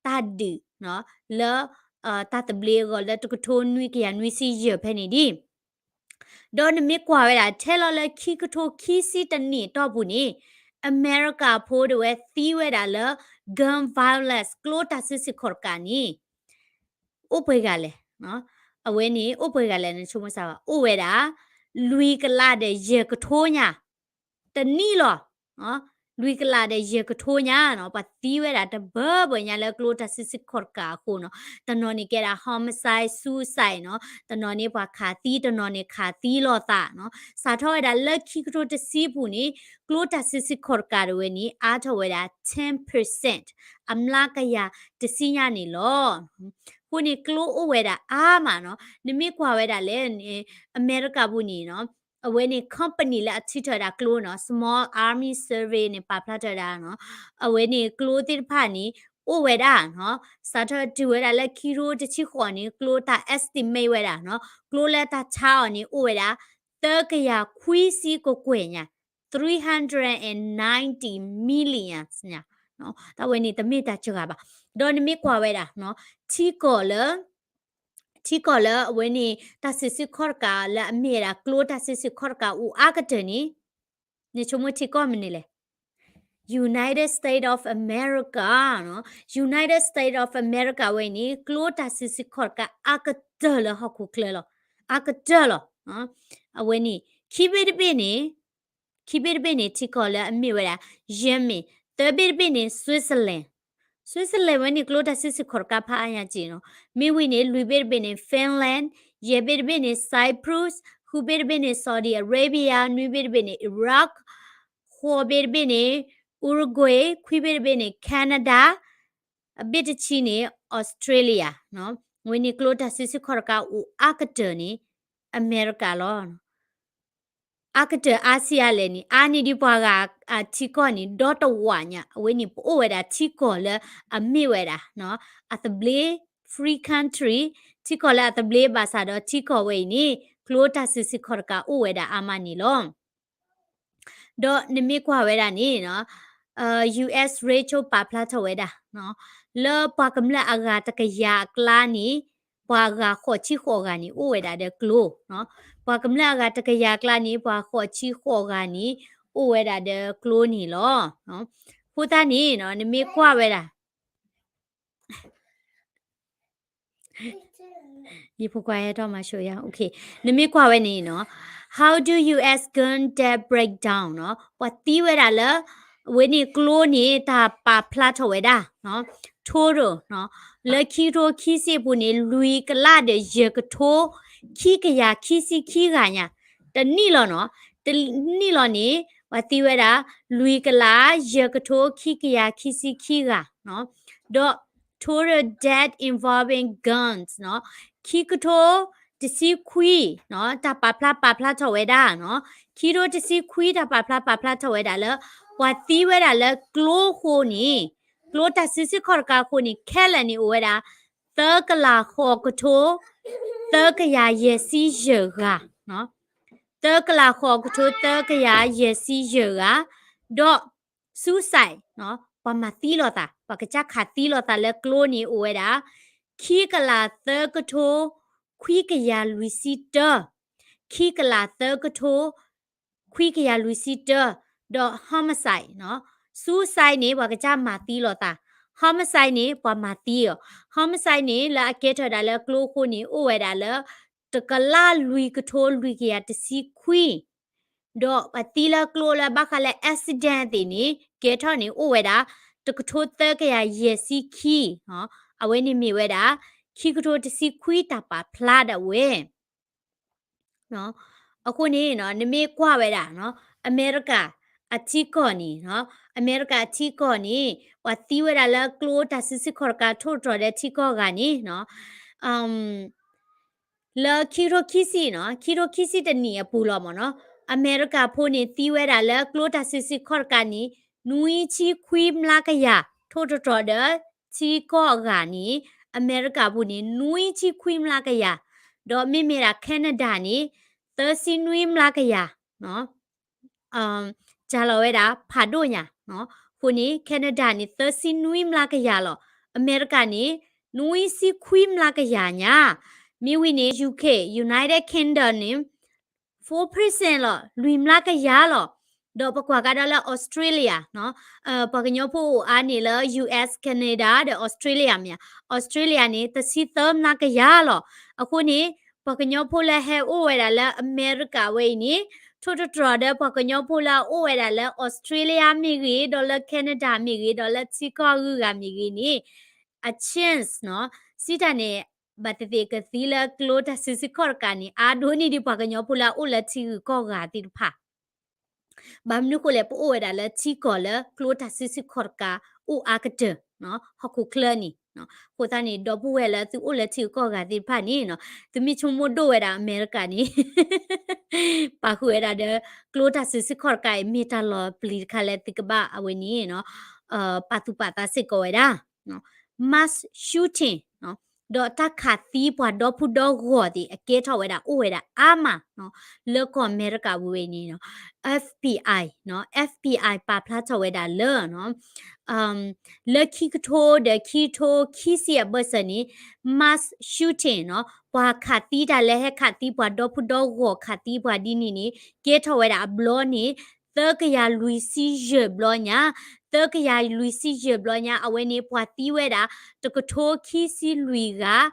တၢ်ဒုး လၢ တၢ်သဘျ့အဂီၢ်လၢတကထိနွံကယၤနွံဆံယဲၢ်ဖဲန့ၣ်ဒံး ဒီးနမ့ၢ်ကွၢ်ဝဲဒၣ် ထဲလီၤလၢခံကထိခံဆံတနံၣ်အတီၢ်ပူၤန့ၣ် အမဲရကၤဖိဒၣ်ဝဲသံဝဲဒၣ်လၢ gun violence ကျိတၢ်စုဆူၣ်ခီၣ်တကးန့ၣ် အိၣ်ပှဲၤဂၤလဲၣ်. အဝဲန့ၣ် အိၣ်ပှဲၤဂၤလဲၣ် နဆိကမိၣ်စၢ်ဘၣ် အိၣ်ဝဲဒၣ် လွံၢ်ကလးဒီးယဲၢ်ကထိညါ တနံၣ်လီၤ. လွံၢ်ကလးဒီးယဲၢ်ကထိညါနီၤ ပှၤသံဝဲဒၣ်တဘၢဘၢညါလၢကျိတၢ်စုဆူၣ်ခီၣ်တကးအဃိနီၤ တနီၤန့ၣ်ကဲဒၣ် homicide suicide နီၤ တနီၤန့ၣ်ပှၤခးသံ တနီၤန့ၣ်ခးသံလိာ်သးနီၤ စးထီၣ်ဝဲဒၣ်လၢခံကထိတဆံပူၤန့ၣ် ကျိတၢ်စုဆူၣ်ခီၣ်တကးဒၣ်ဝဲန့ၣ် အါထီၣ်ဝဲဒၣ် ten percent အမျးကယၤတဆံညါန့ၣ်လီၤ. အဃိန့ၣ်ကျိအိၣ်ဝဲဒၣ်အါမးနီၤ နမ့ၢ်ကွၢ်ဝဲဒၣ်လဲၣ်န့ၣ် အမဲရကၤပူၤန့ၣ်နီၤ အဝဲန့ၣ် company လၢအထုးထီၣ်ဝဲဒၣ်ကျိနီၤ Small Arms Survey န့ၣ် ပာ်ဖျါထီၣ်ဝဲဒၣ်နီၤ အဝဲန့ၣ်ကျိသ့ၣ်တဖၣ်န့ၣ် အိၣ်ဝဲဒၣ်နီၤ စးထီၣ်တုၤဝဲဒၣ်လၢခံကထိတဆံဃိးန့ၣ် ကျိတၢ် estimate ဝဲဒၣ်နီၤ ကျိလၢတၢ်ဆါအီၤန့ၣ် အိၣ်ဝဲဒၣ် သၢကယၤခွံဆံကကွဲၢ်ညါ three hundred and ninety million ညါ တၢ်ဝဲန့ၣ်တမ့ၢ်တၢ်စှၤဘၣ် ဒီးနမ့ၢ်ကွၢ်ဝဲဒၣ် ထံကီၢ်လၢ ထံကီၢ်လၢအဝဲန့ၣ် တၢ်စုဆူၣ်ခီၣ်တကးလၢအမ့ၢ်ဝဲဒၣ်ကျိတၢ်စုဆူၣ်ခီၣ်တကးအိၣ်အါကတၢၢ်န့ၣ် နဆိကမိၣ်ထံကီၢ်မနုၤလဲၣ် United States of America နီၤ United States of America ဝဲအံၤန့ၣ် ကျိတၢ်စုဆူၣ်ခီၣ်တကးအါကတၢၢ်လၢဟီၣ်ခိၣ်ချၢလီၤ အါကတၢၢ်လီၤ အဝဲန့ၣ် ခံဘ့ၣ်တဘ့ၣ်န့ၣ် ခံဘ့ၣ်တဘ့ၣ်န့ၣ် ထံကီၢ်လၢအမ့ၢ်ဝဲဒၣ် Yemen သၢဘ့ၣ်တဘ့ၣ်န့ၣ် Switzerland Switzerland ဝဲန့ၣ်ကျိတၢ်စုဆူၣ်ခီၣ်တကးဖးအါညါက့နီၤ မ့ၢ်ဝံၤန့ၣ် လွံၢ်ဘ့ၣ်တဘ့ၣ်န့ၣ် Finland ယဲၢ်ဘ့ၣ်တဘ့ၣ်န့ၣ် Cyprus ဃုဘ့ၣ်တဘ့ၣ်န့ၣ် Saudi Arabia နွံဘ့ၣ်တဘ့ၣ်န့ၣ် Iraq ဃိးဘ့ၣ်တဘ့ၣ်န့ၣ် Uruguay ခွံဘ့ၣ်တဘ့ၣ်န့ၣ် Canada အဘ့ၣ်တဆံန့ၣ် Australia ဝဲန့ၣ်ကျိတၢ်စုဆူၣ်ခီၣ်တကးအိၣ်အါကတၢၢ်န့ၣ် အမဲရကၤလီၤ အါကတၢၢ်အါဆံးအါလဲၣ်န့ၣ် အါန့ၢ်ဒံးပှၤဂၤအထံကီၢ်န့ၣ် ဒီတဝာ်ညါ အဝဲန့ၣ်ပအိၣ်ဝဲဒၣ်ထံကီၢ်လၢအမ့ၢ်ဝဲဒၣ် အသဘျ့ free country ထံကီၢ်လၢအသဘျ့ဘၣ်ဆၣ်ဒီးထံကီၢ်ဝဲအံၤန့ၣ် ကျိတၢ်စုဆူၣ်ခီၣ်တကးအိၣ်ဝဲဒၣ်အါမးန့ၣ်လီၤ. ဒီးနမ့ၢ်ကွၢ်ဝဲဒၣ်န့ၣ် US Ratio ပာ်ဖျါထီၣ်ဝဲဒၣ် လၢပှၤကမျၢၢ်အဂၤတကယၤအကျါန့ၣ် ပှၤဂၤဃိးဆံဃိးဂၤန့ၣ် အိၣ်ဝဲဒၣ်ဒီးကျိ ပှၤကမျၢၢ်အဂၤတကယၤအကျါန့ၣ် ပှၤဃိးဆံဃိးဂၤန့ၣ် အိၣ်ဝဲဒၣ်ဒီးကျိန့ၣ်လီၤ. အဃိသတးန့ၣ် နမ့ၢ်ကွၢ်ဝဲဒၣ် ယဖိခွါဟဲထီၣ်မၤဆိယါ, နမ့ၢ်ကွၢ်ဝဲန့ၣ်နီၤ, How do U S gun debt break down နီၤ, ပှၤသံဝဲဒၣ်လၢ အဝဲန့ၣ်ကျိန့ၣ် တၢ်ပာ်ဖျါထီၣ်ဝဲဒၣ် total နီၤ, လၢခံကထိခံဆံအပူၤန့ၣ် လွံၢ်ကလးဒီးယဲၢ်ကထိ ခံကယၤခံဆံခံဂၤညါ, တနံၣ်လီၤနီၤ, တနံၣ်လီၤန့ၣ် ပှၤသံဝဲဒၣ် လွံၢ်ကလး ယဲၢ်ကထိ ခံကယၤခံဆံခံဂၤနီၤ, ဒီး total debt involving guns နီၤ, ခံကထိတဆံခွံနီၤ, တၢ်ပာ်ဖျါပာ်ဖျါထီၣ်ဝဲဒၣ်နီၤ, ခံကထိတဆံခွံ တၢ်ပာ်ဖျါပာ်ဖျါထီၣ်ဝဲဒၣ်လၢ ပှၤသံဝဲဒၣ်လၢကျိအဃိန့ၣ်, ကျိတၢ်စုဆူၣ်ခီၣ်တကးအဃိန့ၣ် ခဲလၢာ်န့ၣ်အိၣ်ဝဲဒၣ် သၢကလးဃိးကထိ သၢကယၤယဲၢ်ဆံယဲၢ်ဂၤနီၤ, သၢကလးဃိးကထိ သၢကယၤယဲၢ်ဆံယဲၢ်ဂၤ, ဒီး suicide နီၤ, ပှၤမၤသံလိာ်သး, ပှၤကစၢ်ခးသံလိာ်သးလၢကျိန့ၣ်အိၣ်ဝဲဒၣ် ခံကလးသၢကထိ ခွံကယၤလွံၢ်ဆံတၢ, ခံကလးသၢကထိ ခွံကယၤလွံၢ်ဆံတၢ, ဒီး homicide နီၤ, suicide န့ၣ် ပှၤကစၢ်မၤသံလိာ်သး, homicide န့ၣ် ပှၤမၤသံအီၤ, homicide န့ၣ် လၢအကဲထီၣ်ဝဲဒၣ်လၢကျိအဃိန့ၣ် အိၣ်ဝဲဒၣ်လၢ တကလးလွံၢ်ကထိလွံၢ်ကယၤတဆံခွံ ဒီးပှၤသံလၢကျိလၢဘၣ်ဃးလၢ accident သ့ၣ်န့ၣ် ကဲထီၣ်န့ၣ်အိၣ်ဝဲဒၣ် တကထိသၢကယၤယဲၢ်ဆံခံ, အဝဲန့ၣ်မ့ၢ်ဝဲဒၣ် ခံကထိတဆံခွံတၢ်ပာ်ဖျါဒၣ်ဝဲ အဃိန့ၣ် နမ့ၢ်ကွၢ်ဝဲဒၣ် အမဲရကၤအထံကီၢ်န့ၣ်, အမဲရကၤအထံကီၢ်န့ၣ် ပှၤသံဝဲဒၣ်လၢကျိတၢ်စုဆူၣ်ခီၣ်တကးထိၣ်တြီၤဒီးထံကီၢ်အဂၤန့ၣ် လၢခံကထိခံဆံနီၤ, ခံကထိခံဆံတနံၣ်အပူၤလီၤမ့ၢ်နီၤ, အမဲရကၤဖိန့ၣ်သံဝဲဒၣ်လၢကျိတၢ်စုဆူၣ်ခီၣ်တကးန့ၣ် နွံဆံခွံမျးကယၤ ထိၣ်တြီၤဒီးထံကီၢ်အဂၤန့ၣ်, အမဲရကၤပူၤန့ၣ် နွံဆံခွံမျးကယၤ, ဒီးမ့မ့ၢ်ဒၣ် Canada န့ၣ် သၢဆံနွံမျးကယၤ စှၤလီၤဝဲဒၣ်ဖးဒိၣ်ညါ, အဃိန့ၣ် Canada န့ၣ် သၢဆံနွံမျးကယၤလီၤ, အမဲရကၤန့ၣ် နွံဆံခွံမျးကယၤညါ, မ့ၢ်ဝံၤန့ၣ် UK, United Kingdom န့ၣ် four percent လီၤ, လွံၢ်မျးကယၤလီၤ, ဒီးပကွၢ်ကဒါလၢ Australia ပှၤကညီဖိအိၣ်အါန့ၢ်လၢ US, Canada ဒီး Australia မ့ၢ်ဧါ, Australia န့ၣ် တဆံသၢမျးကယၤလီၤ, အဃိန့ၣ် ပှၤကညီဖိလၢဟဲအိၣ်ဝဲဒၣ်လၢအမဲရကၤဝဲအံၤန့ၣ် ထိၣ်တတြီၤဒီးပှၤကညီဖိလၢအအိၣ်ဝဲဒၣ်လၢ Australia မ့ၢ်ဂ့ၤ, ဒီးလၢ Canada မ့ၢ်ဂ့ၤ, ဒီးလၢထံကီၢ်ဂုၤဂၤမ့ၢ်ဂ့ၤန့ၣ် အ chance နီၤ, စံးတၢ်န့ၣ် ဘၣ်သ့ၣ်သ့ၣ်ကသံလၢကျိတၢ်စုဆူၣ်ခီၣ်တကးန့ၣ် အါဒိၣ်န့ၢ်ဒံးပှၤကညီဖိလၢအအိၣ်လၢထံဂုၤကီၢ်ဂၤသ့ၣ်တဖၣ် ဘၣ်မနုၤဃိလဲၣ် ပအိၣ်ဝဲဒၣ်လၢထံကီၢ်လၢကျိတၢ်စုဆူၣ်ခီၣ်တကးအိၣ်အါကတၢၢ် ဟီၣ်ခိၣ်ချၢန့ၣ်, အဃိသတးန့ၣ် ဒီပုၢ်ဝဲၢ်လၢသုအိၣ်လၢထံဂုၤကီၢ်ဂၤသ့ၣ်တဖၣ်န့ၣ် သုမ့ၢ်ဆိကမိၣ်ဒိၣ်ဝဲဒၣ်အမဲရကၤန့ၣ် ပာ်ဃုာ်ဝဲဒၣ်ဒီး ကျိတၢ်စုဆူၣ်ခီၣ်တကးအံၤ မ့ၢ်တၢ်လီၤပျံၤတခါလၢသုကဘၣ်အဝဲန့ၣ် ပာ်သူၣ်ပာ်သးစ့ၢ်ကီးဝဲဒၣ် mass shooting ဒီးတၢ်ခးသံပှၤဒီဖုဒီဂီၢ်သ့ၣ်အကဲထီၣ်ဝဲဒၣ်အိၣ်ဝဲဒၣ်အါမး လၢကီၢ်အမဲရကၤပူၤဝဲန့ၣ် FBI, FBI ပာ်ဖျါထီၣ်ဝဲဒၣ်လၢ လၢခံကထိဒီးခံကထိခံဆံအဘၢၣ်စၢၤန့ၣ် mass shooting နီၤ, ပှၤခးသံတၢ်လၢဟဲခးသံပှၤဒီဖုဒီဂီၢ်ခးသံပှၤဒ်န့ၣ်န့ၣ် ကဲထီၣ်ဝဲဒၣ်အဘျီန့ၣ် သၢကယၤလွံၢ်ဆံယဲၢ်ဘျီညါ, သၢကယၤလွံၢ်ဆံယဲၢ်ဘျီညါ အဝဲန့ၣ်ပှၤသံဝဲဒၣ် တကထိခံဆံလွံၢ်ဂၤ,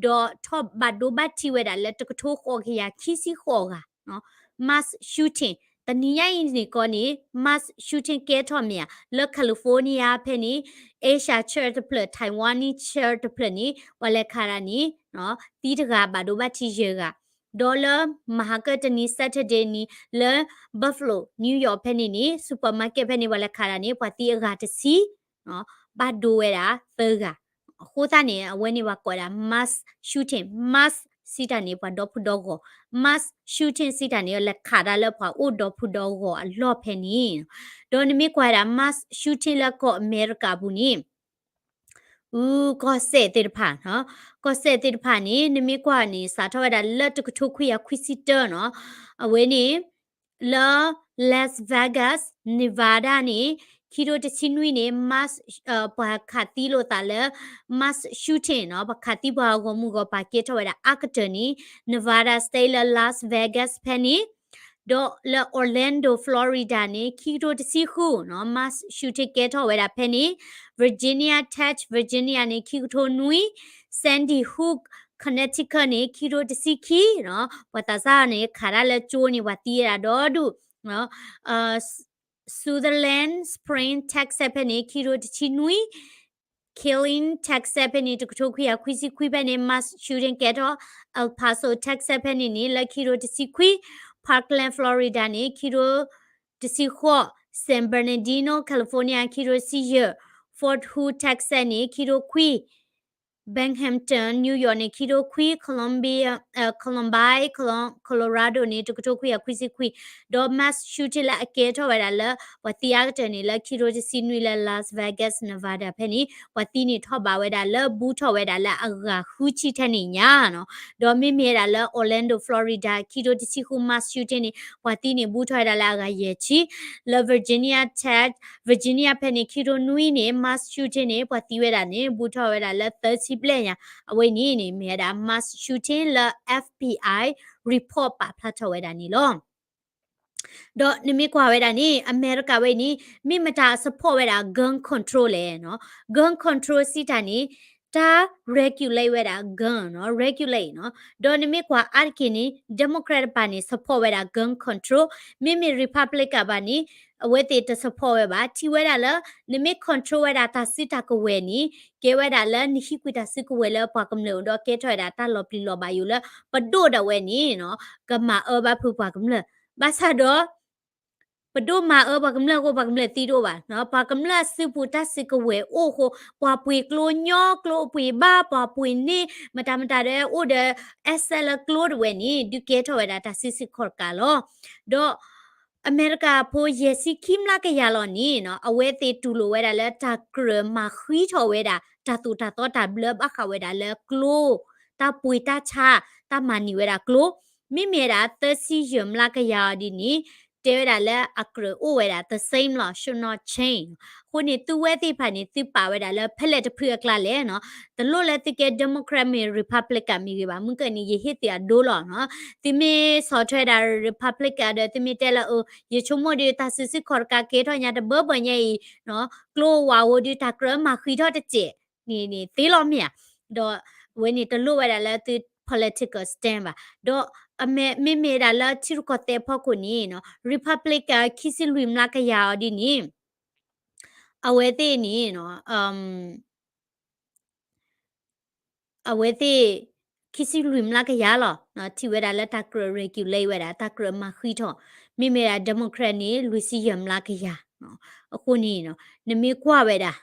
ဒီးထီၣ်ဘၣ်ဒိဘၣ်ထံးဝဲဒၣ်လၢတကထိဃိးကယၤခံဆံဃိးဂၤ mass shooting တနံၤညါအံၤန့ၣ်ကီးန့ၣ် mass shooting ကဲထီၣ်မ့ၢ်ဧါ, လၢ California ဖဲန့ၣ် Asia ဆၢတဖျၢၣ် Taiwanese ဆၢတဖျၢၣ်န့ၣ် ပှၤလဲၤခးတၢ်န့ၣ် သံတဂၤဘၣ်ဒိဘၣ်ထံးယဲၢ်ဂၤ, ဒီးလၢမဟါကတနံၤ Saturday နံၤ လၢ Buffalo New York ဖဲန့ၣ်န့ၣ် supermarket ဖဲန့ၣ် ပှၤလဲၤခးတၢ်န့ၣ် ပှၤသံအဂၤတဆံ ဘၣ်ဒိဝဲဒၣ်သၢဂၤ, အဃိသတးန့ၣ် အဝဲန့ၣ်ပှၤကိးဝဲဒၣ် mass shooting, mass စံးတၢ်န့ၣ် ပှၤဒီဖုဒီဂီၢ်, mass shooting စံးတၢ်န့ၣ် လဲၤခးတၢ်လၢပှၤအိၣ်ဒီဖုဒီဂီၢ်အလီၢ်ဖဲန့ၣ်, ဒီးနမ့ၢ်ကွၢ်ဝဲဒၣ် mass shooting လၢကီၢ်အမဲရကၤပူၤန့ၣ် အူ ကီၢ်စဲၣ်သ့ၣ်တဖၣ်, ကီၢ်စဲၣ်သ့ၣ်တဖၣ်န့ၣ် နမ့ၢ်ကွၢ်န့ၣ် စးထီၣ်ဝဲဒၣ်လၢတကထိခွံကယၤခွံဆံတၢနီၤ, အဝဲန့ၣ် လၢ Las Vegas, Nevada န့ၣ် ခံထိတဆံနွံန့ၣ် mass ပှၤခးသံလိာ်သးလၢ mass shooting နီၤ, ပှၤခးသံပှၤဂီၢ်မုၢ်ဂီၢ်ပၤကဲထီၣ်ဝဲဒၣ်အါကတၢၢ်န့ၣ် Nevada State လၢ Las Vegas ဖဲန့ၣ် ဒီးလၢ Orlando, Florida န့ၣ် ခံကထိတဆံဃုနီၤ, mass shooting ကဲထီၣ်ဝဲဒၣ်ဖဲန့ၣ်, Virginia Tech, Virginia န့ၣ် ခံကထိနွံ, Sandy Hook, Connecticut န့ၣ် ခံကထိတဆံခံနီၤ, ပှၤသးစၢ်န့ၣ် ခးတၢ်လၢကၠိန့ၣ် ပှၤသံဝဲဒၣ်ဒီဒူၣ်နီၤ, Sutherland Springs Texas ဖဲန့ၣ် ခံကထိတဆံနွံ, Killeen Texas ဖဲန့ၣ် တကထိခွံကယၤခွံဆံခွံဖဲန့ၣ် mass shooting ကဲထီၣ်, El Paso Texas ဖဲန့ၣ်န့ၣ် လၢခံကထိတဆံခွံ, Parkland Florida န့ၣ် ခံကထိတဆံဃိး, San Bernardino California ခံကထိတဆံယဲၢ်, Fort Hood Texas န့ၣ် ခံကထိခွံ, Binghamton New York န့ၣ် ခံကထိခွံ, Columbia, Columbine, Colorado န့ၣ် တကထိခွံကယၤခွံဆံခွံ, ဒီး mass shooting လၢအကဲထီၣ်ဝဲဒၣ်လၢ ပှၤသံအါကတၢၢ်န့ၣ် လၢခံကထိတဆံနွံလၢ Las Vegas Nevada ဖဲန့ၣ် ပှၤသံန့ၣ်ထီၣ်ဘးဝဲဒၣ်လၢ ဘူးထီၣ်ဝဲဒၣ်လၢအဂၤဃုဆံထဲန့ၣ်ညါနီၤ, ဒီးမ့မ့ၢ်ဝဲဒၣ်လၢ Orlando Florida ခံကထိတဆံဃု mass shooting န့ၣ် ပှၤသံန့ၣ် ဘူးထီၣ်ဝဲဒၣ်လၢအဂၤယဲၢ်ဆံ, လၢ Virginia Tech, Virginia ဖဲန့ၣ် ခံကထိနွံန့ၣ် mass shooting န့ၣ် ပှၤသံဝဲဒၣ်န့ၣ် ဘူးထီၣ်ဝဲဒၣ်လၢသၢဆံဘျဲၣ်ညါ, အဝဲန့ၣ်န့ၣ် မ့ၢ်ဝဲဒၣ် mass shooting လၢ F B I report ပာ်ဖျါထီၣ်ဝဲဒၣ်န့ၣ်လီၤ. ဒီးနမ့ၢ်ကွၢ်ဝဲဒၣ်န့ၣ် အမဲရကၤဝဲအံၤန့ၣ် မ့ၢ်မတၤအ support ဝဲဒၣ် gun control လဲၣ်နီၤ, gun control စံးတၢ်န့ၣ် တၢ် regulate ဝဲဒၣ် gun နီၤ, regulate နီၤ, ဒီးနမ့ၢ်ကွၢ်အါတက့ၢ်န့ၣ် Democrat တပၤန့ၣ် support ဝဲဒၣ် gun control, မ့မ့ၢ် Republican ဘၣ်န့ၣ် အဝဲသ့ၣ်တ support ဝဲဘၣ်, ထံၣ်ဝဲဒၣ်လၢ နမ့ၢ် control ဝဲဒၣ်တၢ်စုတၢ်ကဝဲၤန့ၣ် ကဲဝဲဒၣ်လၢနဟံးကွံာ်တၢ်စုကဝဲၤလၢပှၤကမျၢၢ်အိၣ်ဒီး ကဲထီၣ်ဝဲဒၣ်တၢ်လီၤပျံၤလီၤဘၣ်ယိာ်လၢ ပဒိၣ်ဒၣ်ဝဲန့ၣ်နီၤ ကမၤအၢဘၣ်ဖုးပှၤကမျၢၢ်, ဘၣ်ဆၣ်ဒီး ပဒိၣ်မၤအၢပှၤကမျၢၢ်အဃိ ပှၤကမျၢၢ်သံတအိၣ်ဘၣ်နီၤ, ပှၤကမျၢၢ်အစုပူၤတၢ်စုကဝဲၤအိၣ်အဃိ ပှၤပှ့ၤကျိညီကျိပှ့ၤဘၣ် ပှၤပှ့ၤန့ၢ် မတၤမတၤဒီးအိၣ်ဒီး access လၢကျိဒၣ်ဝဲန့ၣ် ဒုးကဲထီၣ်ဝဲဒၣ်တၢ်စုဆူၣ်ခီၣ်တကးလီၤ. ဒီး အမဲရကၤဖိယဲၢ်ဆံခံမျးကယၤလီၤန့ၣ်နီၤ အဝဲသ့ၣ်တူၢ်လိာ်ဝဲဒၣ်လၢတၢ်ကြၢးမၤဃံထီၣ်ဝဲဒၣ် တၢ်သိၣ်တၢ်သီတၢ်ဘျၢဘၣ်ဃးဝဲဒၣ်လၢကျိ တၢ်ပှ့ၤတၢ်ဆါ တၢ်မၤန့ၢ်ဝဲဒၣ်ကျိ, မ့မ့ၢ်ဝဲဒၣ်သၢဆံယဲၢ်မျးကယၤအီၤဒ်န့ၣ် တဲဝဲဒၣ်လၢအကြၢးအိၣ်ဝဲဒၣ် the same လီၤ should not change. အဃိန့ၣ် သုဝဲသ့ၣ်တဖၣ်န့ၣ် သုပာ်ဝဲဒၣ်လၢဖဲလဲၣ်တဖုအကျါလဲၣ်နီၤ, တလိၣ်လၢသုကဲ Democrat မ့ၢ် Republican မ့ၢ်ဂ့ၤဘၣ်, မုၢ်ကၢၢ်န့ၣ် ယဟ့ၣ်သုးအဒိလီၤနီၤ, သုမ့ၢ်ဆီၣ်ထွဲဒၣ် Republican ဒီး သုမ့ၢ်တဲလၢ အၢ ယဆိကမိၣ်ဒီးတၢ်စုဆူၣ်ခီၣ်တကးကဲထီၣ်ညါတဘၢဘၢညါအံၤ ကျိဝးဧိၤဒီးတၢ်ကြၢးမၤဃံထီၣ်တစဲးန့ၣ်န့ၣ် သ့လီၤမ့ၢ်ဧါ, ဒီးအဝဲန့ၣ်တလိၣ်ဝဲဒၣ်လၢသု political stand ဘၣ်, ဒီးအမ့ၢ်မ့မ့ၢ်ဒၣ်လၢထံရူၢ်ကီၢ်သဲးအဖီခိၣ်န့ၣ်နီၤ Republican ခံဆံလွံၢ်မျးကယၤအီၤဒ်န့ၣ် အဝဲသ့ၣ်န့ၣ်နီၤ အဝဲသ့ၣ် ခံဆံလွံၢ်မျးကယၤလီၤ ထံၣ်ဝဲဒၣ်လၢတၢ်ကြၢး regulate ဝဲဒၣ် တၢ်ကြၢးမၤဃံထီၣ်, မ့မ့ၢ်ဒၣ် Democrat န့ၣ် လွံၢ်ဆံယဲၢ်မျးကယၤ, အဃိန့ၣ် နမ့ၢ်ကွၢ်ဝဲဒၣ်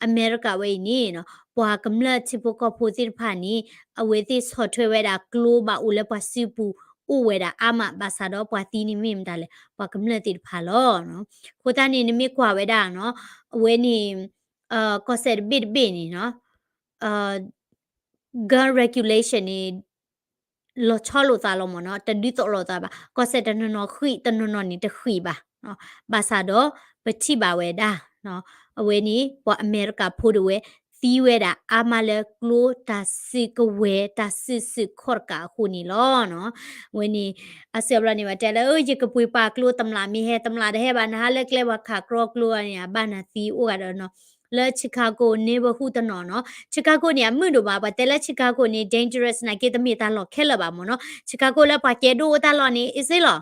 အမဲရကၤဝဲအံၤန့ၣ် ပှၤကမျၢၢ်ထံဖိကီၢ်ဖိသ့ၣ်တဖၣ်န့ၣ် အဝဲသ့ၣ်ဆီၣ်ထွဲဝဲဒၣ်ကျိဘၣ်အိၣ်လၢပှၤစုပူၤ အိၣ်ဝဲဒၣ်အါမး ဘၣ်ဆၣ်ဒီးပှၤသံန့ၣ်မ့ၢ်မတၤလဲၣ် ပှၤကမျၢၢ်သ့ၣ်တဖၣ်လီၤ. အဃိသတးန့ၣ် နမ့ၢ်ကွၢ်ဝဲဒၣ်နီၤ အဝဲန့ၣ် ကီၢ်စဲၣ်တဘ့ၣ်တဘ့ၣ်န့ၣ်နီၤ gun regulation န့ၣ် လီၤဆီလိာ်သးလီၤမ့ၢ်နီၤ တဒုးသိးလိာ်သးဘၣ် ကီၢ်စဲၣ်တနီၤနီၤဃံး တနီၤနီၤန့ၣ်တဃံးဘၣ် ဘၣ်ဆၣ်ဒီး ပထံၣ်ဘၣ်ဝဲဒၣ် အဝဲန့ၣ် ပှၤအမဲရကၤဖိဒၣ်ဝဲ သံဝဲဒၣ်အါမးလၢကျိတၢ်စုကဝဲၤ တၢ်စုဆူၣ်ခီၣ်တကးအဃိန့ၣ်လီၤ. အဝဲန့ၣ် အဆၢဘျီန့ၣ် ပတဲလၢ ယကပှ့ၤပာ်ကျိ တမျးမ့ၢ်ဟဲ တမျးတဟဲဘၣ် နဟးလၢကျဲပှၤခးကြီကျိန့ၣ် အဘၣ်နၤသံအိၣ်ဂၤဒီးနီၤ လၢ Chicago neighborhood တနီၤနီၤ Chicago န့ၣ် အမုာ်ဒိၣ်မး ပှၤတဲလၢ Chicago န့ၣ် dangerous နာ်က့ တမ့ၢ်တၢ်လီၢ်ခဲလၢာ်ဘၣ်မ့ၢ်နီၤ Chicago လၢပှၤကဲဒိၣ်အိၣ်တၢ်လီၢ်န့ၣ် easy လီၤ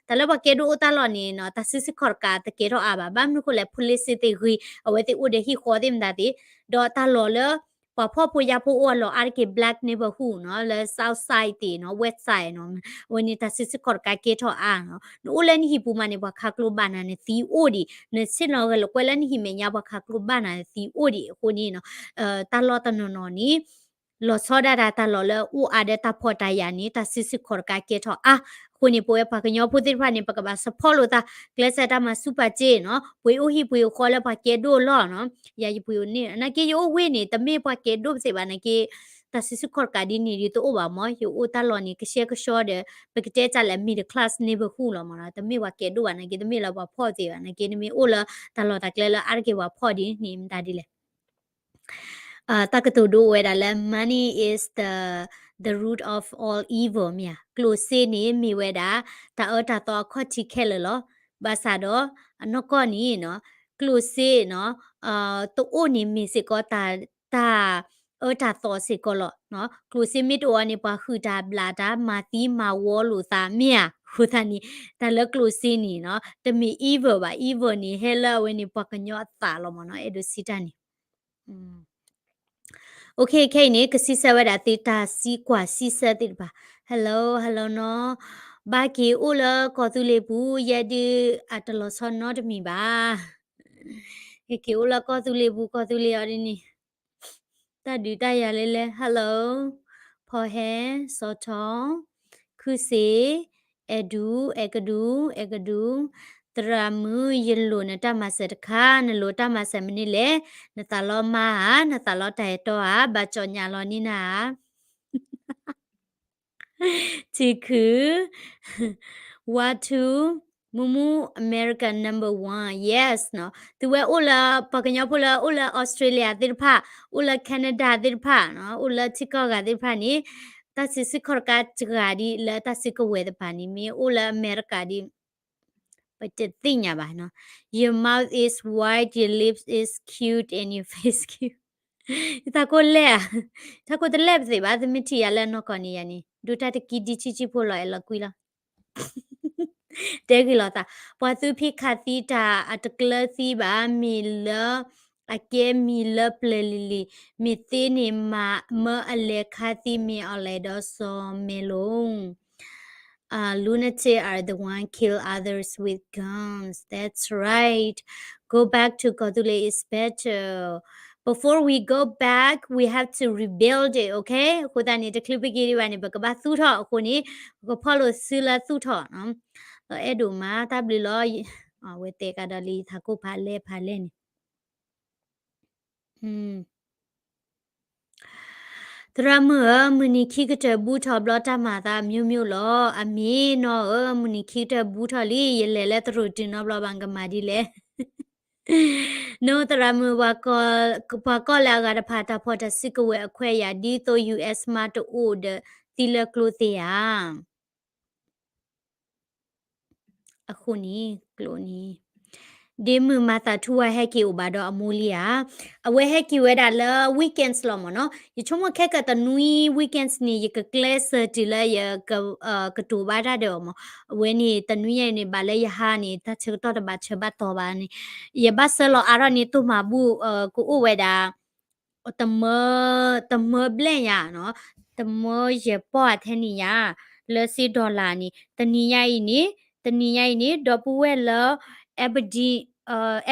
တၢ်လၢပှၤကဲဒိၣ်အိၣ်တၢ်လီၢ်န့ၣ်နီၤ တၢ်စုဆူၣ်ခီၣ်တကးတကဲထီၣ်အါဘၣ် ဘၣ်မနုၤဃိလဲၣ် police သ့ၣ်ဂ့ၤ အဝဲသ့ၣ်အိၣ်ဒီးဟံၣ်ဃီသ့ၣ်မတၤသ့ၣ် ဒီးတၢ်လီၢ်လၢ ပှၤဖှီၣ်ဖိယာ်ဖိအိၣ်အလီၢ်အါတက့ၢ် black neighborhood နီၤ လၢ south side သ့ၣ်နီၤ west side နီၤ အဝဲန့ၣ်တၢ်စုဆူၣ်ခီၣ်တကးကဲထီၣ်အါနီၤ နအိၣ်လၢနဟံၣ်ပူၤမးန့ၣ် ပှၤခးကျိဘၣ်နၤန့ၣ်သံအိၣ်ဒံး နဆ့ၣ်နီၤဂဲၤလိာ်ကွဲလၢနဟံၣ်မဲာ်ညါ ပှၤခးကျိဘၣ်နၤန့ၣ်သံအိၣ်ဒံးအဃိန့ၣ်နီၤ တၢ်လီၢ်တနီၤနီၤန့ၣ် လီၤဆီဒၣ်တၢ်တၢ်လီၢ်လၢအိၣ်အါဒီးတၢ်ဖှီၣ်တၢ်ယာ်န့ၣ် တၢ်စုဆူၣ်ခီၣ်တကးကဲထီၣ်အါ အဃိန့ၣ် ပဝဲပှၤကညီဖိသ့ၣ်တဖၣ်န့ၣ် ပကဘၣ် support လိာ်သး ကျဲးစၢးတၢ်မၤဆူၣ်ပာ်စ့နီၤ ပှ့ၤအိၣ်ဟံၣ်ပှ့ၤအိၣ်ဃီလၢပှၤကဲဒိၣ်လီၢ်နီၤ ယၤယပှ့ၤအိၣ်န့ၣ် နာ်က့ယအိၣ်ဝ့ၢ်န့ၣ် တမ့ၢ်ပှၤကဲဒိၣ်ပသ့ၣ်ဘၣ်နာ်က့ တၢ်စုဆူၣ်ခီၣ်တကးဒ်န့ၣ်ဒ်တအိၣ်ဘၣ်မ့ၢ် ယအိၣ်တၢ်လီၢ်န့ၣ် ကရှဲကဆှီဒီး ပကတဲတၢ်လၢ middle class neighborhood လီၤမ့ၢ်နီၤ တမ့ၢ်ပှၤကဲဒိၣ်ဘၣ်နာ်က့ တမ့ၢ်လၢပှၤဖှီၣ်သ့ၣ်ဘၣ်နာ်က့ နမ့ၢ်အိၣ်လၢတၢ်လီၢ်တၢ်ကျဲလၢအါတက့ၢ်ပှၤဖှီၣ်ဒ်န့ၣ်မတၤဒ်လဲၣ် တၢ်ကတိၤဒိအိၣ်ဝဲဒၣ်လၢ money is the the root of all evil မ့ၢ်ဧါ ကျိၣ်စ့န့ၣ်မ့ၢ်ဝဲဒၣ် တၢ်အၢတၢ်သီအခီၣ်ထံးခဲလၢာ်လီၤ. ဘၣ်ဆၣ်ဒီး အနီၢ်ကီၢ်န့ၣ်နီၤ ကျိၣ်စ့နီၤ တအိၣ်န့ၣ်မ့ၢ်စ့ၢ်ကီးတၢ် တၢ် အၢတၢ်သီစ့ၢ်ကီးလီၤ. ကျိၣ်စ့မ့ၢ်တအိၣ်န့ၣ် ပှၤဟုၣ်တၢ်ဘျၣ်တၢ် မၤသံမၤဝီလိာ်သးမ့ၢ်ဧါ. အဃိသတးန့ၣ် တၢ်လၢကျိၣ်စ့န့ၣ်နီၤ တမ့ၢ် evil ဘၣ်. Evil န့ၣ် ဟဲလၢအဝဲန့ၣ် ပှၤကညီအသးလီၤမ့ၢ်နီၤ အဲၣ်ဒိးစံးတၢ်န့ၣ် OK ခဲအံၤန့ၣ် ကစံးဆၢဝဲဒၣ်သုတၢ်စံးကွၢ်စံးဆၢသ့ၣ်တဖၣ်. Hello, hello နီၤ. ဘၣ်က့ၤအိၣ်လၢကီၢ်သူလ့ၤပူၤ ယဲဒုးအတလီၤဆီနီတမံၤဘၣ်. ဟဲက့ၤအိၣ်လၢကီၢ်သူလ့ၤပူၤ ကီၢ်သူလ့ၤအီၤဒ်န့ၣ် တၢ်ဒုးတၢ်ယၤလဲလဲ Hello, ဖီဟဲ, စီၤထီ, ခုစ့, အဲၣ်ဒူ, အဲၣ်ကဒူ, အဲၣ်ကဒူ, သရၣ်မုၣ် ယလိၣ်နတၢ်မၤစၢၤတခါ, နလိၣ်တၢ်မၤစၢၤမနုၤလဲၣ်, နသးလီမါဧါ, နသးလီတၢ်အဲၣ်တီဧါ, ဘၣ်ကၠီညၣ်လီၤန့ၢ်နၤဧါ. ထံခု, ဝါထူ, မူမူ America number one, yes နီၤ. သုဝဲအိၣ်လၢ ပှၤကညီဖိလၢအိၣ်လၢ Australia သ့ၣ်တဖၣ်, အိၣ်လၢ Canada သ့ၣ်တဖၣ်နီၤ, အိၣ်လၢထံကီၢ်ဂၤသ့ၣ်တဖၣ်န့ၣ်, တၢ်စုဆူၣ်ခီၣ်တကးတဂၤဒ်လၢတၢ်စုကဝဲၤတပၤန့ၣ် မ့ၢ်အိၣ်လၢအမဲရကၤဒ် ပတသ့ၣ်ညါဘၣ်နီၤ. Your mouth is wide, your lips is cute and your face cute. ယထးခိၣ်လဲၣ်ဧါ, ထးခိၣ်တလဲၣ်ပသ့ၣ်ဘၣ်, သုမ့ၢ်ထံၣ်ယၤလၢနီၢ်ကီၢ်န့ၣ်ယၤန့ၣ် ဒိတၢ်တကံဒံဆံးဆံးဖိလီၤ အဲၣ်လီၤကွံလီၤ. တဲဂ့ၤလီၤသး, ပှၤသူဖံးခးသံတၢ်အတကျၢၤသံဘၣ်, မ့ၢ်လၢအကဲမံၤလၢပျၢၤလံၤလံၤ, မ့ၢ်သ့န့ၣ်မၤမၢအလဲၤခါသံမ့ၢ်အီၤလဲၣ်ဒီးစီၤမဲလိၤ Uh, lunatic are the one kill others with guns. That's right. Go back to ကီၢ်သူလ့ၤ is better. Before we go back, we have to rebuild it, okay? အဃိသတးန့ၣ် တချုးပက့ၤဒံးဘၣ်န့ၣ် ပကဘၣ်သူၣ်ထီၣ်အဃိန့ၣ် ပကဖီၣ်လိာ်စုလၢသူၣ်ထီၣ်နီၤ. ဒီးအဲၣ်ဒိးမၤတၢ်ဘျုးလီၤ. အဝဲတဲကဒီးလံ ထးခိၣ်ဖးလဲၢ်ဖးလဲၢ်န့ၣ် သရၣ်မုၣ်ဧၢ, မုၢ်နံၤခံကတၢၢ်ဘူးထီၣ်ဘျီတၢ်မၤသးအမျိုးမျိုးလီၤ. အမ့ၢ်နီၢ်ဧၢ, မုၢ်နံၤခံကတၢၢ်ဘူးထီၣ်လံ, ယလဲၤလၢသရိာ်တုၤနီတဘျီဘၣ် ကမၤဒ်လဲၣ်. နီၢ်သရၣ်မုၣ်, ပှၤကီၢ်လၢအဂၤတဖၣ် တၢ်ဖီၣ်တၢ်စုကဝဲၤအခွဲးယာ် ဒ်သိး US မါတအိၣ်ဒီး သံလၢကျိသ့ဧါ. အဃိန့ၣ် ကျိန့ၣ် ဒ့မုၢ်မၤသးထူဝါဟဲက့ၤအိၣ်ဘၣ်ဒီးအမိၢ်လံဧါ. အဝဲဟဲက့ၤဝဲဒၣ်လၢ weekends လီၤမ့ၢ်နီၤ. ယဆိကမိၣ်ခဲကတနွံ weekends န့ၣ် ယကကျဲးစၢးတုၤလၢယက ကတိၤဘၣ်တၢ်ဒီးအီၤမ့ၢ်. အဝဲန့ၣ် တနွံညါအံၤန့ၣ် ဘၣ်လၢယဟါန့ၣ် တၢ်ဆၢကတီၢ်တဘၣ်ဆၢဘၣ်တီၤဘၣ်န့ၣ် ယဘၣ်ဆှၢလီၤအါထီၣ်န့ၣ် တိၢ်မၤဘူၣ် ကအိၣ်ဝဲဒၣ် တမၢ, တမၢဘျဲၣ်ညါနီၤ, တမၢယဲၢ်ပီၢ်အထဲန့ၣ်ညါ, လၢစ့ dollar န့ၣ် တနံၤညါအံၤန့ၣ်, တနံၤညါအံၤန့ၣ် ဒီပုၢ်ဝဲၢ်လၢ Aberdeen,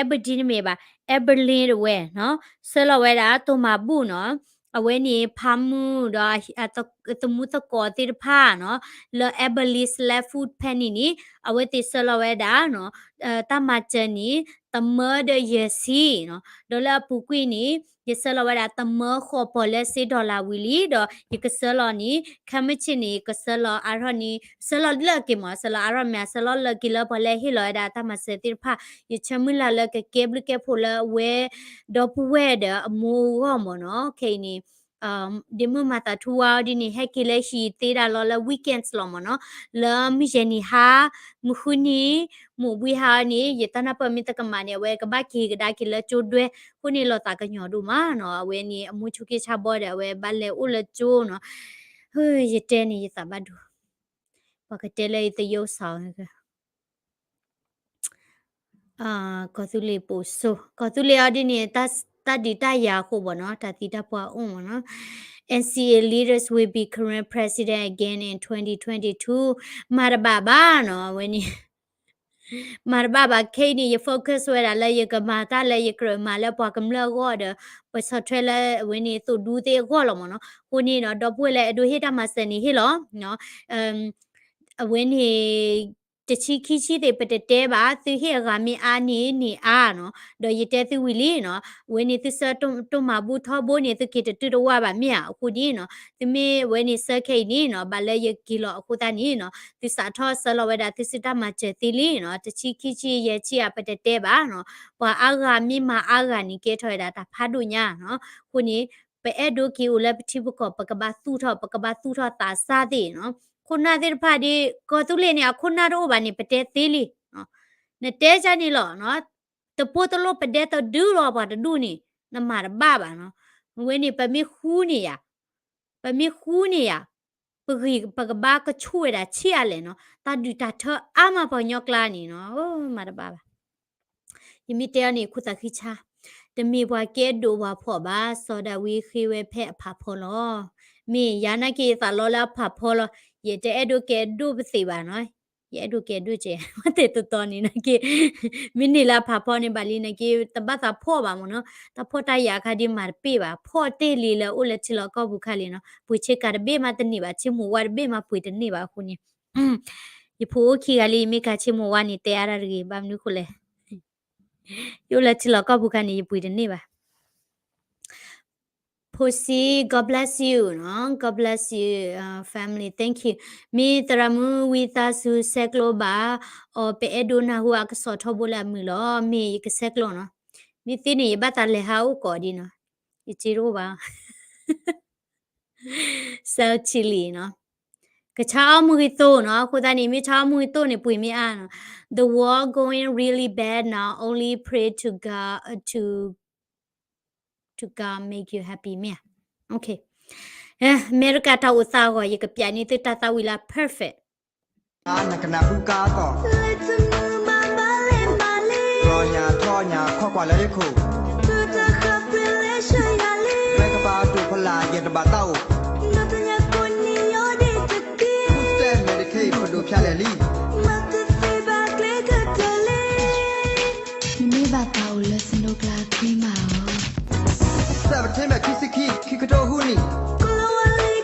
Aberdeen တမ့ၢ်ဘၣ်, Abilene တဝဲနီၤ, ဆှၢလီၤဝဲဒၣ် တိၢ်မၤဘူၣ်နီၤ, အဝဲန့ၣ် ဖါမုၢ်ဒီး သမူသကိးသ့ၣ်တဖၣ်နီၤ, လၢ Abilene Select Food ဖဲန့ၣ်န့ၣ် အဝဲသ့ၣ်ဆှၢလီၤဝဲဒၣ်နီၤ, တၢ်မၤစၢၤန့ၣ် တမၢဒီးယဲၢ်ဆံနီၤ, ဒီးလၢအပူၤကွံာ်န့ၣ် ယဆှၢလီၤဝဲဒၣ်တမၢဃိးပီၤလၢစ့ dollar ဝံၤလံ, ဒီးယကဆှၢလီၤန့ၣ် ခဲမုၢ်ဆ့ၣ်န့ၣ် ကဆှၢလီၤအါထီၣ်န့ၣ် ဆှၢလီၤလၢက့ၤမ့ၢ် ဆှၢလီၤအါထီၣ်မ့ၢ် ဆှၢလီၤလၢက့ၤလၢပှၤလၢဟ့ၣ်လီၤဝဲဒၣ်တၢ်မၤစၢၤသ့ၣ်တဖၣ်, ယဆၢမုၢ်လၢ်လၢကကဲဘျုးကဲဖှိၣ်လၢအဝဲ ဒီပုၢ်ဝဲၢ်ဒီးအမိၢ်အဂီၢ်မ့ၢ်နီၤ, ခဲအံၤန့ၣ် ဒ့မုၢ်မၤသးထူဝါအီၤဒ်န့ၣ် ဟဲက့ၤလၢဟံၣ်သ့ဒၣ်လီၤလၢ weekends လီၤမ့ၢ်နီၤ, လၢမုၢ်ယဲၢ်နံၤဟါ, မုၢ်ဃုနံၤ, မုၢ်ဘှံးဟါအီၤန့ၣ် ယတၢ်နၢ်ပၢၢ်မ့ၢ်တကမၣ်န့ၣ် အဝဲကဘၣ်က့ၤကဒါက့ၤလၢကၠိဒွဲ, အဃိန့ၣ်လီၤသးကညီၤဒိၣ်မးနီၤ, အဝဲန့ၣ် အမိၢ်ဆိးက့ဆါဘီဒီး အဝဲဘၣ်လဲၤအိၣ်လၢကၠိနီၤ, ယတဲန့ၣ် ယသးဘၣ်ဒိ, ပှၤကတဲလၢယသယုၢ်စး ကီၢ်သူလ့ၤပိာ်စိ, ကီၢ်သူလ့ၤအီၤဒ်န့ၣ် တၢ်ဒုးတၢ်ယၤအဃိဘၣ်နီၤ, တၢ်သံတၢ်ပှၢ်အိၣ်မ့ၢ်နီၤ, N C A leaders will be Karen president again in twenty twenty-two, မၤတဘၣ်ဘၣ်နီၤ, အဝဲန့ၣ် မၤတဘၣ်ဘၣ်, ခဲအံၤန့ၣ် ယ focus ဝဲဒၣ်လၢယကမၤတၢ်လၢယကြၢးမၤလၢပှၤကမျၢၢ်အဂီၢ်ဒီး ပဆီၣ်ထွဲလၢအဝဲန့ၣ်သိၣ်ဒူသ့ၣ်အဂီၢ်လီၤမ့ၢ်နီၤ, အဃိန့ၣ်နီၤ ဒီပုၢ်ဝဲၢ်လၢအဲၣ်ဒိးဟ့ၣ်တၢ်မၤစၢၤန့ၣ်ဟ့ၣ်လီၤ အဝဲန့ၣ် တဆံခံဆံသ့ၣ် ပတတဲဘၣ်, သုဟ့ၣ်အဂၤမ့ၢ်အါန့ၢ်န့ၢ်အါနီၤ, ဒီးယတဲသုဝံၤလံနီၤ, အဝဲန့ၣ်သုဆှၢတိၢ်မၤဘူၣ်ထီဘိန့ၣ် သုက့ၤတတုၤတဝၢ်ဘၣ်မ့ၢ်ဧါ, အဃိဒ်နီၤ, သုမ့ၢ်အဝဲန့ၣ်ဆှၢခဲအံၤန့ၣ်နီၤ, ဘၣ်လၢယက့ၤလီၤအဃိသတးန့ၣ်နီၤ, သုစးထီၣ်ဆှၢလီၤဝဲဒၣ်သုစုတၢ်မၤစၢၤသ့လံနီၤ, တဆံခံဆံယဲၢ်ဆံဧါ ပတတဲဘၣ်နီၤ, ပှၤအါဂၤမ့ၢ်မၤအါဂၤန့ၣ် ကဲထီၣ်ဝဲဒၣ်တၢ်ဖးဒိၣ်ညါနီၤ, အဃိန့ၣ် ပအဲၣ်ဒိးက့ၤအိၣ်လၢပထံပကီၢ် ပကဘၣ်သူၣ်ထီၣ် ပကဘၣ်သူၣ်ထီၣ်သးစၢ်သ့ၣ်နီၤ, ခိၣ်နၢ်သ့ၣ်တဖၣ်ဒ် ကီၢ်သူလ့ၤန့ၣ် အခိၣ်နၢ်တအိၣ်ဘၣ်န့ၣ် ပတဲသ့လံ, နတဲကန့ၣ်လီၤ, တပိၢ်တလိၣ်ပဒဲတဒုလီၤပှၤတဒူၣ်န့ၣ် နမၤတဘၣ်ဘၣ်နီၤ, အဝဲန့ၣ် ပမ့ၢ်ဃူန့ၢ်ယၤ, ပမ့ၢ်ဃူန့ၢ်ယၤ, ပဂံၢ်ပကဘါကဆူၣ်ဝဲဒၣ်ဆံးအါလဲၣ်နီၤ, တၢ်ဒုၣ်တၢ်ထၢအါမးပှၤကညီကျါန့ၣ်နီၤ, မၤတဘၣ်ဘၣ်. ယမ့ၢ်တဲအီၤန့ၣ် ခိၣ်သးဃံဆါ, တမ့ၢ်ပှၤကဲဒိၣ်ပှၤဖှီၣ်ဘၣ်, စီၤဒၤဝံးဃ့ဝဲဖဲအဖးဖီလီၤ. မ့ၢ်ယၤနာ်က့ၤသးလီလၢအဖးဖီလီၤ, ယတအဲၣ်ဒိးကဲဒိၣ်ပသ့ၣ်ဘၣ်နီၤ, ယအဲၣ်ဒိးကဲဒိၣ်ကဲ, မ့ၢ်တဲတတီၤန့ၣ်နာ်က့ၤ, မ့ၢ်န့ၢ်လၢအဖးဖီန့ၣ်ဘၣ်လံနာ်က့ၤ တဘၣ်သးဖှီၣ်ဘၣ်မ့ၢ်နီၤ, တၢ်ဖှီၣ်တၢ်ယာ်အခါဒ်မၤတပ့ၢ်ဘၣ်, ဖှီၣ်တ့ၢ်လံလၢအိၣ်လၢထံလီၢ်ကီၢ်ပူၤခါလံနီၤ, ပှ့ၤဆ့ကၤတဘ့ၣ်မးတန့ၢ်ဘၣ်, ဆ့မိၢ်ဝါတဘ့ၣ်မးပှ့ၤတန့ၢ်ဘၣ်အဃိန့ၣ် ယဖိအိၣ်ခံဂၤလံ ယမ့ၢ်ကၤဆ့မိၢ်ဝါန့ၣ် တဲအါတၢ်တဂ့ၤ, ဘၣ်မနုၤဃိလဲၣ်, ယအိၣ်လၢထံလီၢ်ကီၢ်ပူၤခါန့ၣ် ယပှ့ၤတန့ၢ်ဘၣ်. ဖိစံ, God bless you, God bless you, family, thank you. မ့ၢ်သရၣ်မုၣ်ဝံသးစူၤဆဲးကျိးဘၣ်အီၤ, ပအဲၣ်ဒိးနၢ်ဟူအကစီၣ်ထီဘိလၢအမုာ်လီၤ. မ့ၢ်ယကဆဲးကျိးနီၤ, မ့ၢ်သ့န့ၣ် ယဘၣ်သးလဲၤဟးအိၣ်ကိးဒံနီၤ, ယစ့တအိၣ်ဘၣ် South Chile နီၤ, ကဆါအီၣ်မုၢ်ဂ့ၤသိနီၤ, အဃိသတးန့ၣ် မ့ၢ်ဆါအီၣ်မုၢ်ဂ့ၤသိန့ၣ် ပှ့ၤမ့ၢ်အါနီၤ, the war going really bad now, only pray to God, to, to God make you happy မ့ၢ်ဧါ, အမဲရကၤတၢ်အိၣ်သးအဂီၢ် ယကပျးန့ၢ်သုတၢ်သးဝံၣ်လၢ perfect နကနၢ်ဟူကါသီၣ်, လၢညါထီၣ်ညါခီကွၢ်လၢယခိၣ်, လၢကပၤဒိၣ်ဖလၢ်ယတဘၣ်သးအိၣ်, တဲမဲာ်တခ့ပဒိၣ်ဖျါလဲၣ်လံ, နမ့ၢ်ဘၣ်သးအိၣ်လၢစနိကျါခွံမးဧၢ, စဲးပထ့ဘၢၣ်ခံဆံခံ ခံကထိဃုနံၣ်,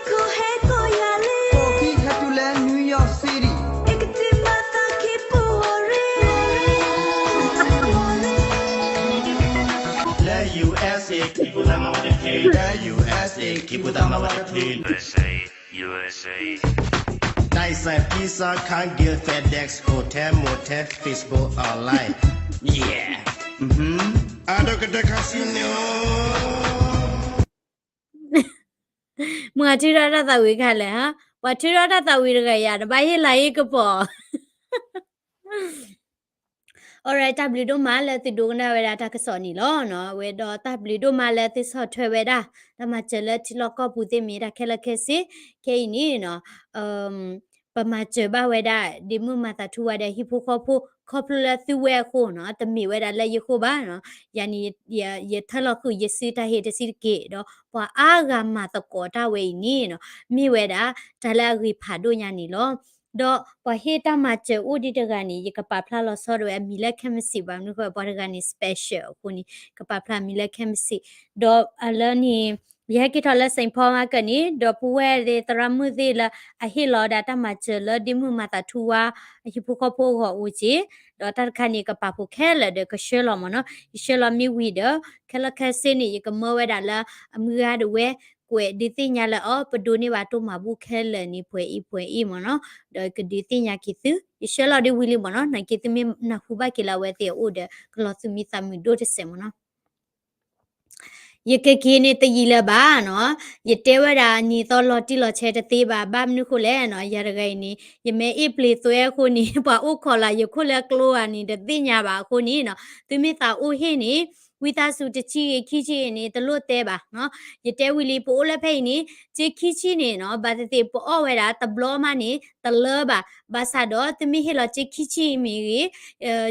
ကိးခံဟဲတုၤလၢ New York City, လၢ USA လၢ USA ခံပူၤသးမၤဝဲတဖု, USA, USA, ဒိးစဲး pizza, car, gift, FedEx, hotel, motel, Facebook, online, yeah, အဒိၣ်ကတၢၢ် casino. မ့ၢ်ထုးထီၣ်တၢ်သးဝံၣ်ခါလဲၣ်, ပှၤထုးထီၣ်တၢ်သးဝံၣ်တဂၤယၤ တဘၣ်ဟ့ၣ်လၤဟ့ၣ်ကပီၤ Alright, တၢ်ဘျုးဒိၣ်မးလၢသုဒိကနၣ်ဝဲဒၣ်တၢ်ကစီၣ်န့ၣ်လီၤ. ဝဲဒီးတၢ်ဘျုးဒိၣ်မးလၢသုဆီၣ်ထွဲဝဲဒၣ် တၢ်မၤစၢၤလၢထံလီၢ်ကီၢ်ပူၤသ့ၣ်မ့ၢ်တၢ်ခဲလၢာ်ခဲဆ့, ခဲအံၤန့ၣ် ပမၤစၢၤဘၣ်ဝဲဒၣ် ဒ့မုၣ်မၤသးထူဝါဒီးဟံၣ်ဖိဃီဖိ ခီဖျိလၢသုဝဲအဃိနီၤ, တမ့ၢ်ဝဲဒၣ်လၢယဃိဘၣ်နီၤ. ယၤန့ၣ် ယထၢလီၤဃုာ်ယစုတၢ်ဟ့ၣ်တဆံးတက့ၢ်, ဒီးပှၤအါဂၤမၤသကိးတၢ်ဝဲအံၤန့ၣ်နီၤ, မ့ၢ်ဝဲဒၣ် တၢ်လၢအဂ့ၤဖးဒိၣ်ညါန့ၣ်လီၤ. ဒီးပှၤဟ့ၣ်တၢ်မၤစၢၤအိၣ်ဒံးတဂၤန့ၣ် ယကပာ်ဖျါလီၤဆီဒၣ်ဝဲအမံၤလၢ chemistry ဘၣ်မနုၤဃိ ပှၤတဂၤန့ၣ် special အဃိန့ၣ် ကပာ်ဖျါအမံၤလၢ chemistry, ဒီးအလၢန့ၣ် ယဟဲက့ၤထီၣ်လၢ Saint Paul မၤကၢၢ်န့ၣ် ဒီပုၢ်ဝဲၢ်သ့ၣ်သရၣ်မုၣ်သ့ၣ်လၢအဟ့ၣ်လီၤဝဲဒၣ်တၢ်မၤစၢၤလၢဒ့မုၣ်မၤသးထူဝါ အဟံၣ်ဖိဃီဖိအဂီၢ်အိၣ်က့ၤ, ဒီးတၢ်တခါန့ၣ် ကပာ်ဖှိၣ်ခဲလၢာ်ဒီးကဆှၢလီၤမ့ၢ်နီၤ. ယဆှၢလီၤမ့ၢ်ဝံၤဒီး ခဲလၢာ်ခဲဆ့န့ၣ် ယကမၢဝဲဒၣ်လၢအမုၢ်ဂၤဒၣ်ဝဲ ကွဲးဒုးသ့ၣ်ညါလၢအီၤ ပဒိးန့ၢ်ဘၣ်တိၢ်မၤဘူၣ်ခဲလၢာ်န့ၣ် ပှဲၤအံၤပှဲၤအံၤမ့ၢ်နီၤ, ဒီးကဒုးသ့ၣ်ညါက့ၤသု, ယဆှၢလီၤဒ်ဝံၤလံမ့ၢ်နီၤ, နာ်က့ၤသုမ့ၢ်နၢ်ဟူဘၣ်က့ၤလၢအဝဲသ့ၣ်အအိၣ်ဒီး ကလီၤသူၣ်မံသးမုာ်ဒိၣ်တစဲးမ့ၢ်နီၤ. ယကက့ၤန့ၣ်တယံာ်လၢၤဘၣ်နီၤ, ယတဲဝဲဒၣ်အနံၤသီလီၤတံၢ်လီၤဆဲးတသ့ဘၣ်, ဘၣ်မနုၤဃိလဲၣ်နီၤ, ယၤတဂၤအံၤန့ၣ် ယမ့ၢ်အ့ၣ်ပျ့ၤသွဲအဃိန့ၣ် ပှၤအိၣ်ခိးလၢယခိၣ်လၢကျိဧါန့ၣ် တသ့ၣ်ညါဘၣ်အဃိန့ၣ်နီၤ, သုမ့ၢ်သးအိၣ်ဟ့ၣ်န့ၣ် ဝံသးစူၤတဆံဂ့ၤခံဆံဂ့ၤန့ၣ် တလိၣ်တဲဘၣ်နီၤ. ယတဲဝံၤလံ ပအိၣ်လၢဖဲအံၤန့ၣ် စ့ခံဆံန့ၣ်နီၤ, ဘၣ်သ့ၣ်သ့ၣ်ပအီၣ်ဝဲဒၣ်တဘျီမးန့ၣ် တလၢဘၣ်, ဘၣ်ဆၣ်ဒီးသုမ့ၢ်ဟ့ၣ်လီၤစ့ခံဆံမ့ၢ်ဂ့ၤ,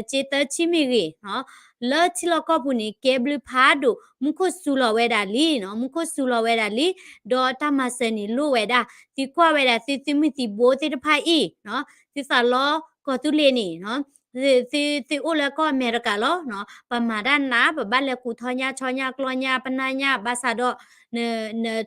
စ့သၢဆံမ့ၢ်ဂ့ၤနီၤ, လၢထံလီၢ်ကီၢ်ပူၤန့ၣ် ကဲဘျုးဖးဒိၣ်, မူခိၣ်စူၤလီၤဝဲဒၣ်လံနီၤ, မူခိၣ်စူၤလီၤဝဲဒၣ်လံ, ဒီးတၢ်မၤစၢၤန့ၣ်လိၣ်ဝဲဒၣ်, သုကွၢ်ဝဲဒၣ်သုသုးမုၢ်သံၣ်ဘိသ့ၣ်တဖၣ်အံၤနီၤ, သုသးလီကီၢ်သူလ့ၤန့ၣ်နီၤ, သု သုအိၣ်လၢကီၢ်အမဲရကၤလီၤနီၤ, ပမၤတၢ်နး ပဘၣ်လဲၤကူၣ်ထီညါဆီညါကျီညါပနၢ်ညါ, ဘၣ်ဆၣ်ဒီး န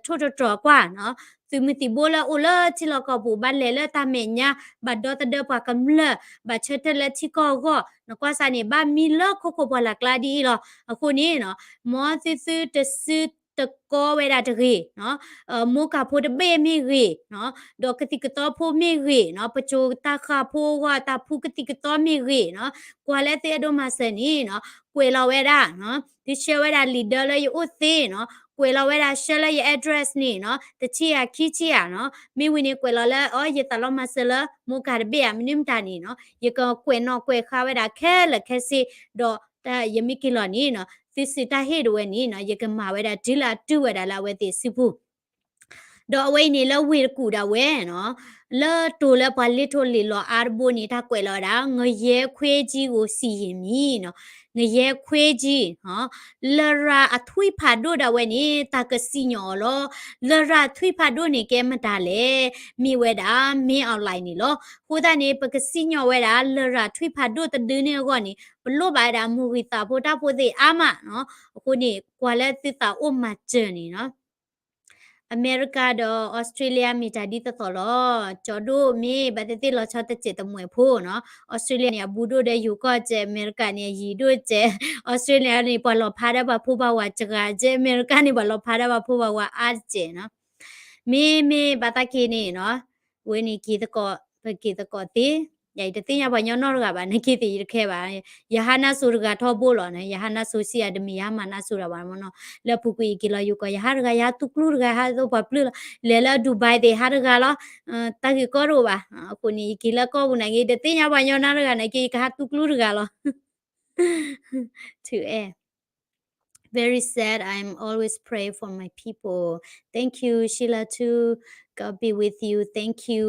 ထိၣ်တတြီၤကွၢ်နီၤ, သုးမုၢ်သံၣ်ဘိလၢအိၣ်လၢထံလီၢ်ကီၢ်ပူၤ ဘၣ်လဲၤလၢတၢ်မဲာ်ညါ, ဘၣ်ဒီသဒၢပှၤကမျၢၢ်, ဘၣ်ဆၢထၢၣ်လၢထံကီၢ်အဂီၢ်, နကွၢ်စးန့ၣ် ဘၣ်မံလၢခိခိၣ်ပှၢ်လၢ်ကျါဒ်အံၤလီၤ. အဃိန့ၣ်နီၤ, မ်သုသုတစုတကီဝဲဒၣ်တဂ့ၤနီၤ, မိၢ်ကၢ်ဖိတဘ့ၣ်မ့ၢ်ဂ့ၤနီၤ, ဒီးကသံၣ်ကသီဖိမ့ၢ်ဂ့ၤနီၤ, ပစိၤတၢ်ဃၢ်ဖိအဂီၢ် တၢ်ဖူကသံၣ်ကသီမ့ၢ်ဂ့ၤနီၤ, ကွၢ်လၢသုအဲၣ်ဒိးမၤစၢၤန့ၣ်နီၤ, ကွဲးလီၤဝဲဒၣ်နီၤ, သုဆှၢဝဲဒၣ်လံာ်ဒၢလၢယအိၣ်သ့နီၤ, ကွဲးလီၤဝဲဒၣ်ဆှၢလၢယ address န့ၣ်နီၤ, တဆံယၤခံဆံယၤနီၤ, မ့ၢ်ဝံၤန့ၣ်ကွဲးလီၤလၢအီၤ ယသးလီမၤစၢၤလၢမိၢ်ကၢ်တဘ့ၣ်ဧါ, မနုၤမတၤန့ၣ်နီၤ, ယကကွဲးနီၣ်ကွဲးဃါဝဲဒၣ်ခဲလၢာ်ခဲဆ့, ဒီး ယမ့ၢ်က့ၤလီၤန့ၣ်နီၤ သုစံးတၢ်ဟ့ၣ်ဒၣ်ဝဲန့ၣ်နီၤ ယကမၤဝဲဒၣ်တုၤလၢအတုၤဝဲဒၣ်လၢအဝဲသ့ၣ်စုပူၤ ဒီးအဝဲအံၤန့ၣ်လၢဝ့ၢ်တကူၣ်ဒၣ်ဝဲနီၤ လၢတိၤလၢပှၤလ့ထိၣ်လ့လီၤအါတဘိန့ၣ် တၢ်ကွဲးလီၤဝဲဒၣ် ငရဲခွေးကြီးကို စီရင်မည်နီၤ ငရဲခွေးကြီးနီၤ လရာ်အထွံၣ်ဖးဒိၣ်ဒၣ်ဝဲန့ၣ် တၢ်ကစံၣ်ညီၣ်အီၤလီၤ လရာ်ထွံၣ်ဖးဒိၣ်န့ၣ်ကဲမတၤလဲၣ် မ့ၢ်ဝဲဒၣ် မင်းအောင်လှိုင်န့ၣ်လီၤ အဃိသတးန့ၣ် ပကစံၣ်ညီၣ်ဝဲဒၣ် လရာ်ထွံၣ်ဖးဒိၣ်တဒုန့ၣ်အဂီၢ်န့ၣ် ပလိၣ်ဘၣ်ဝဲဒၣ် မိၢ်ဂံၢ်သးဖိတၢ်ဖိသ့ၣ်အါမးနီၤ အဃိန့ၣ် ကွၢ်လၢသုသးအိၣ်မၤစၢၤန့ၣ်နီၤ အမဲရကၤဒီးအီစထြ့လယါမ့ၢ်တၢ်ဒ်သိးသိးလီၤ. ကၠီဒိၣ်မ့ၢ်ဘၣ်သ့ၣ်သ့ၣ်လီၤဆီတစဲးတမှဲးဖိနီၤ. အီစထြ့လယါန့ၣ် အဘူးဒိၣ်ဒီးယိၤကီၢ်စဲး, အမဲရကၤန့ၣ် အယံၤဒိၣ်စဲး, အီစထြ့လယါန့ၣ် ပှၤလီၤဖးဒီးပှၤဖိပှၤဝၤစှၤစဲး, အမဲရကၤန့ၣ် ပှၤလီၤဖးဒီးပှၤဖိပှၤဝၤအါတစဲးနီၤ. မ့မ့ၢ်ဘၣ်သးက့ၤန့ၣ်နီၤ, ဝဲန့ၣ်က့ၤသကိး, ပက့ၤသကိးသ့, ယတသ့ၣ်ညါပှၤညီနီတဂၤဘၣ်, နက့ၤသ့ၣ်ယတခဲဘၣ်. ယဟါနါစိၤတဂၤထီဘိလီၤန့ၣ်, ယဟါနါစိၤဆံးယၤတမ့ၢ်ယဟါမၤနါစိၤတဂၤဘၣ်မနီၤ. လၢအပူၤကွံာ်ယက့ၤလီၤယိၤကီၢ်, ယဟါတဂၤ, ယဟါသူၣ်ကျူတဂၤ, ဟါသိးပှၤပျုၢ်လီၤ. လဲၤလၢအဒူဘဲသ့ၣ်ဟါတဂၤလီၤ. တၢ်ဂ့ၢ်ကီတအိၣ်ဘၣ်. အဃိန့ၣ် ယက့ၤလၢကီၢ်ပူၤန့ၣ်က့ၤ တသ့ၣ်ညါပှၤညီနီတဂၤန့ၣ်က့ၤ ယကဟါသူၣ်ကျူတဂၤလီၤ. To air. Very sad. I'm always pray for my people. Thank you, Sheila too. God be with you. Thank you.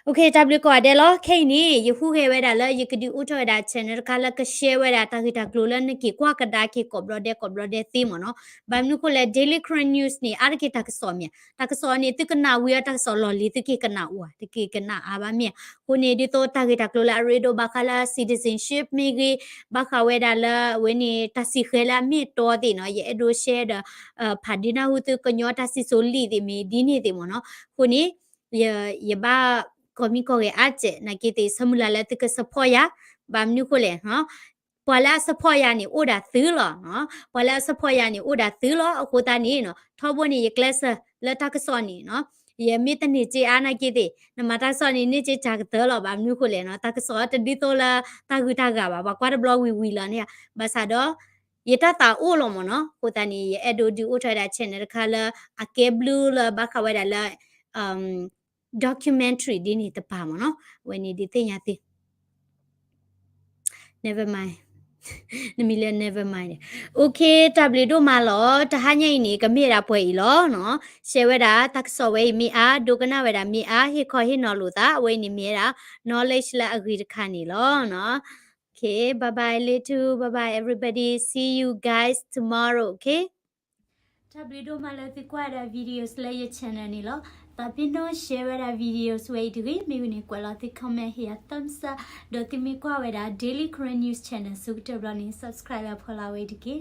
Okay, တၢ်ဘျုးကိးဂၤဒဲးလီၤ. ခဲအံၤန့ၣ် ယဟူးဂဲၤဝဲဒၣ်လၢ ယကဒုးအိၣ်ထီၣ်ဝဲဒၣ် channel တခါလၢက share ဝဲဒၣ်တၢ်ဂ့ၢ်တၢ်ကျိၤလၢနက့ၤကွၢ်ကဒါက့ၤကိးဘျီဒဲးကိးဘျီဒဲးသ့မ့ၢ်နီၤ. ဘၣ်မနုၤဃိလဲၣ် Daily Karen News န့ၣ် အါတက့ၢ်တၢ်ကစီၣ်မ့ၢ်ဧါ. တၢ်ကစီၣ်န့ၣ် သုကနၣ်ဝံၤအီၤ တၢ်ကစီၣ်လီၢ်လံၤ သုက့ၤကနၣ်အီၤ, သုက့ၤကနၣ်အါဘၣ်မ့ၢ်ဧါ. အဃိန့ၣ် ဒ်သိးတၢ်ဂ့ၢ်တၢ်ကျိၤလၢအရ့ဒိၣ်ဘၣ်ဃးလၢ citizenship မ့ၢ်ဂ့ၤ, ဘၣ်ဃးဝဲဒၣ်လၢအဝဲန့ၣ် တၢ်စံၣ်ဃဲၤလၢအမ့ၢ်အတီသ့ၣ်နီၤ, ယအဲၣ်ဒိး share ဒီး ဖးဒုနၢ်ဟူသုကညီတၢ်စံၣ်စိၤလံာ်သ့ၣ်မ့ၢ်ဒ်န့ၣ်သ့ၣ်မ့ၢ်နီၤ. အဃိန့ၣ် ယဘၣ်ကိးမံၤကိးဂၤအါစဲး, နာ်က့သ့ၣ် ဆၢမုၢ်လၢ်လၢသုက support ယၤ, ဘၣ်မနုၤဃိလဲၣ် ပှၤလၢအ support ယၤန့ၣ် အိၣ်ဒၣ်သုလီၤ. ပှၤလၢအ support ယၤန့ၣ် အိၣ်ဒၣ်သုလီၤ. အဃိသတးန့ၣ်နီၤ, ထီဘိန့ၣ် ယကျဲးစၢးလၢတၢ်ကစီၣ်န့ၣ်နီၤ, ယမ့ၢ်တန့ၢ်စ့အါနာ်က့သ့ၣ်, နမၤတၢ်ကစီၣ်န့ၣ် န့ၢ်စ့စှၤကတၢၢ်လီၤ. ဘၣ်မနုၤဃိလဲၣ်နီၤ, တၢ်ကစီၣ်တဒ်သိးလၢတၢ်ဂုၤတၢ်ဂၤဘၣ်, ပှၤကွၢ်တဘျီဝံၤဝံၤလီၤန့ၣ်ဧါ. ဘၣ်ဆၣ်ဒီး ယတၢ်သးအိၣ်လီၤမ့ၢ်နီၤ. အဃိသတးန့ၣ် ယအဲၣ်ဒိးဒုးအိၣ်ထီၣ်ဝဲဒၣ် channel တခါလၢ အကဲဘျုးလၢဘၣ်ဃးဝဲဒၣ်လၢ documentary ဒ်န့ၣ်တပၤမ့ၢ်နီၤ. အဝဲန့ၣ်ဒုးသ့ၣ်ညါသု never mind, နမံၤလၢ never mind န့ၣ်. Okay, တၢ်ဘျုးဒိၣ်မးလီၤ. တဟါညါအံၤန့ၣ် ကမ့ၢ်ဒၣ်ပှဲၤအံၤလီၤနီၤ. share ဝဲဒၣ်တၢ်ကစီၣ်ဝဲအံၤမ့ၢ်အါ, ဒိကနၣ်ဝဲဒၣ်မ့ၢ်အါ, ဟ့ၣ်ခီဟ့ၣ်နီၤလိာ်သး, အဝဲအံၤန့ၣ်မ့ၢ်ဝဲဒၣ် knowledge လၢအဂ့ၤတခါန့ၣ်လီၤနီၤ. Okay, bye bye, little, bye bye everybody. See you guys tomorrow, okay? တၢ်ဘျုးဒိၣ်မးလၢသုကွၢ်ဝဲဒၣ် videos လၢယ channel န့ၣ်လီၤ. သးပ့ၤနီၣ် share ဝဲဒၣ် videos ဝဲအံၤတဂ့ၤ, မ့ၢ်ဂ့ၤန့ၣ် ကွဲးလီၤသု comment ဟ့ၣ်ယၤ thumbs up, ဒီးသုမ့ၢ်ကွၢ်ဝဲဒၣ် Daily Karen News Channel ဆၢကတီၢ်ဘျီန့ၣ် subscribe လၢဖီလာ်ဝဲအံၤတက့ၢ်.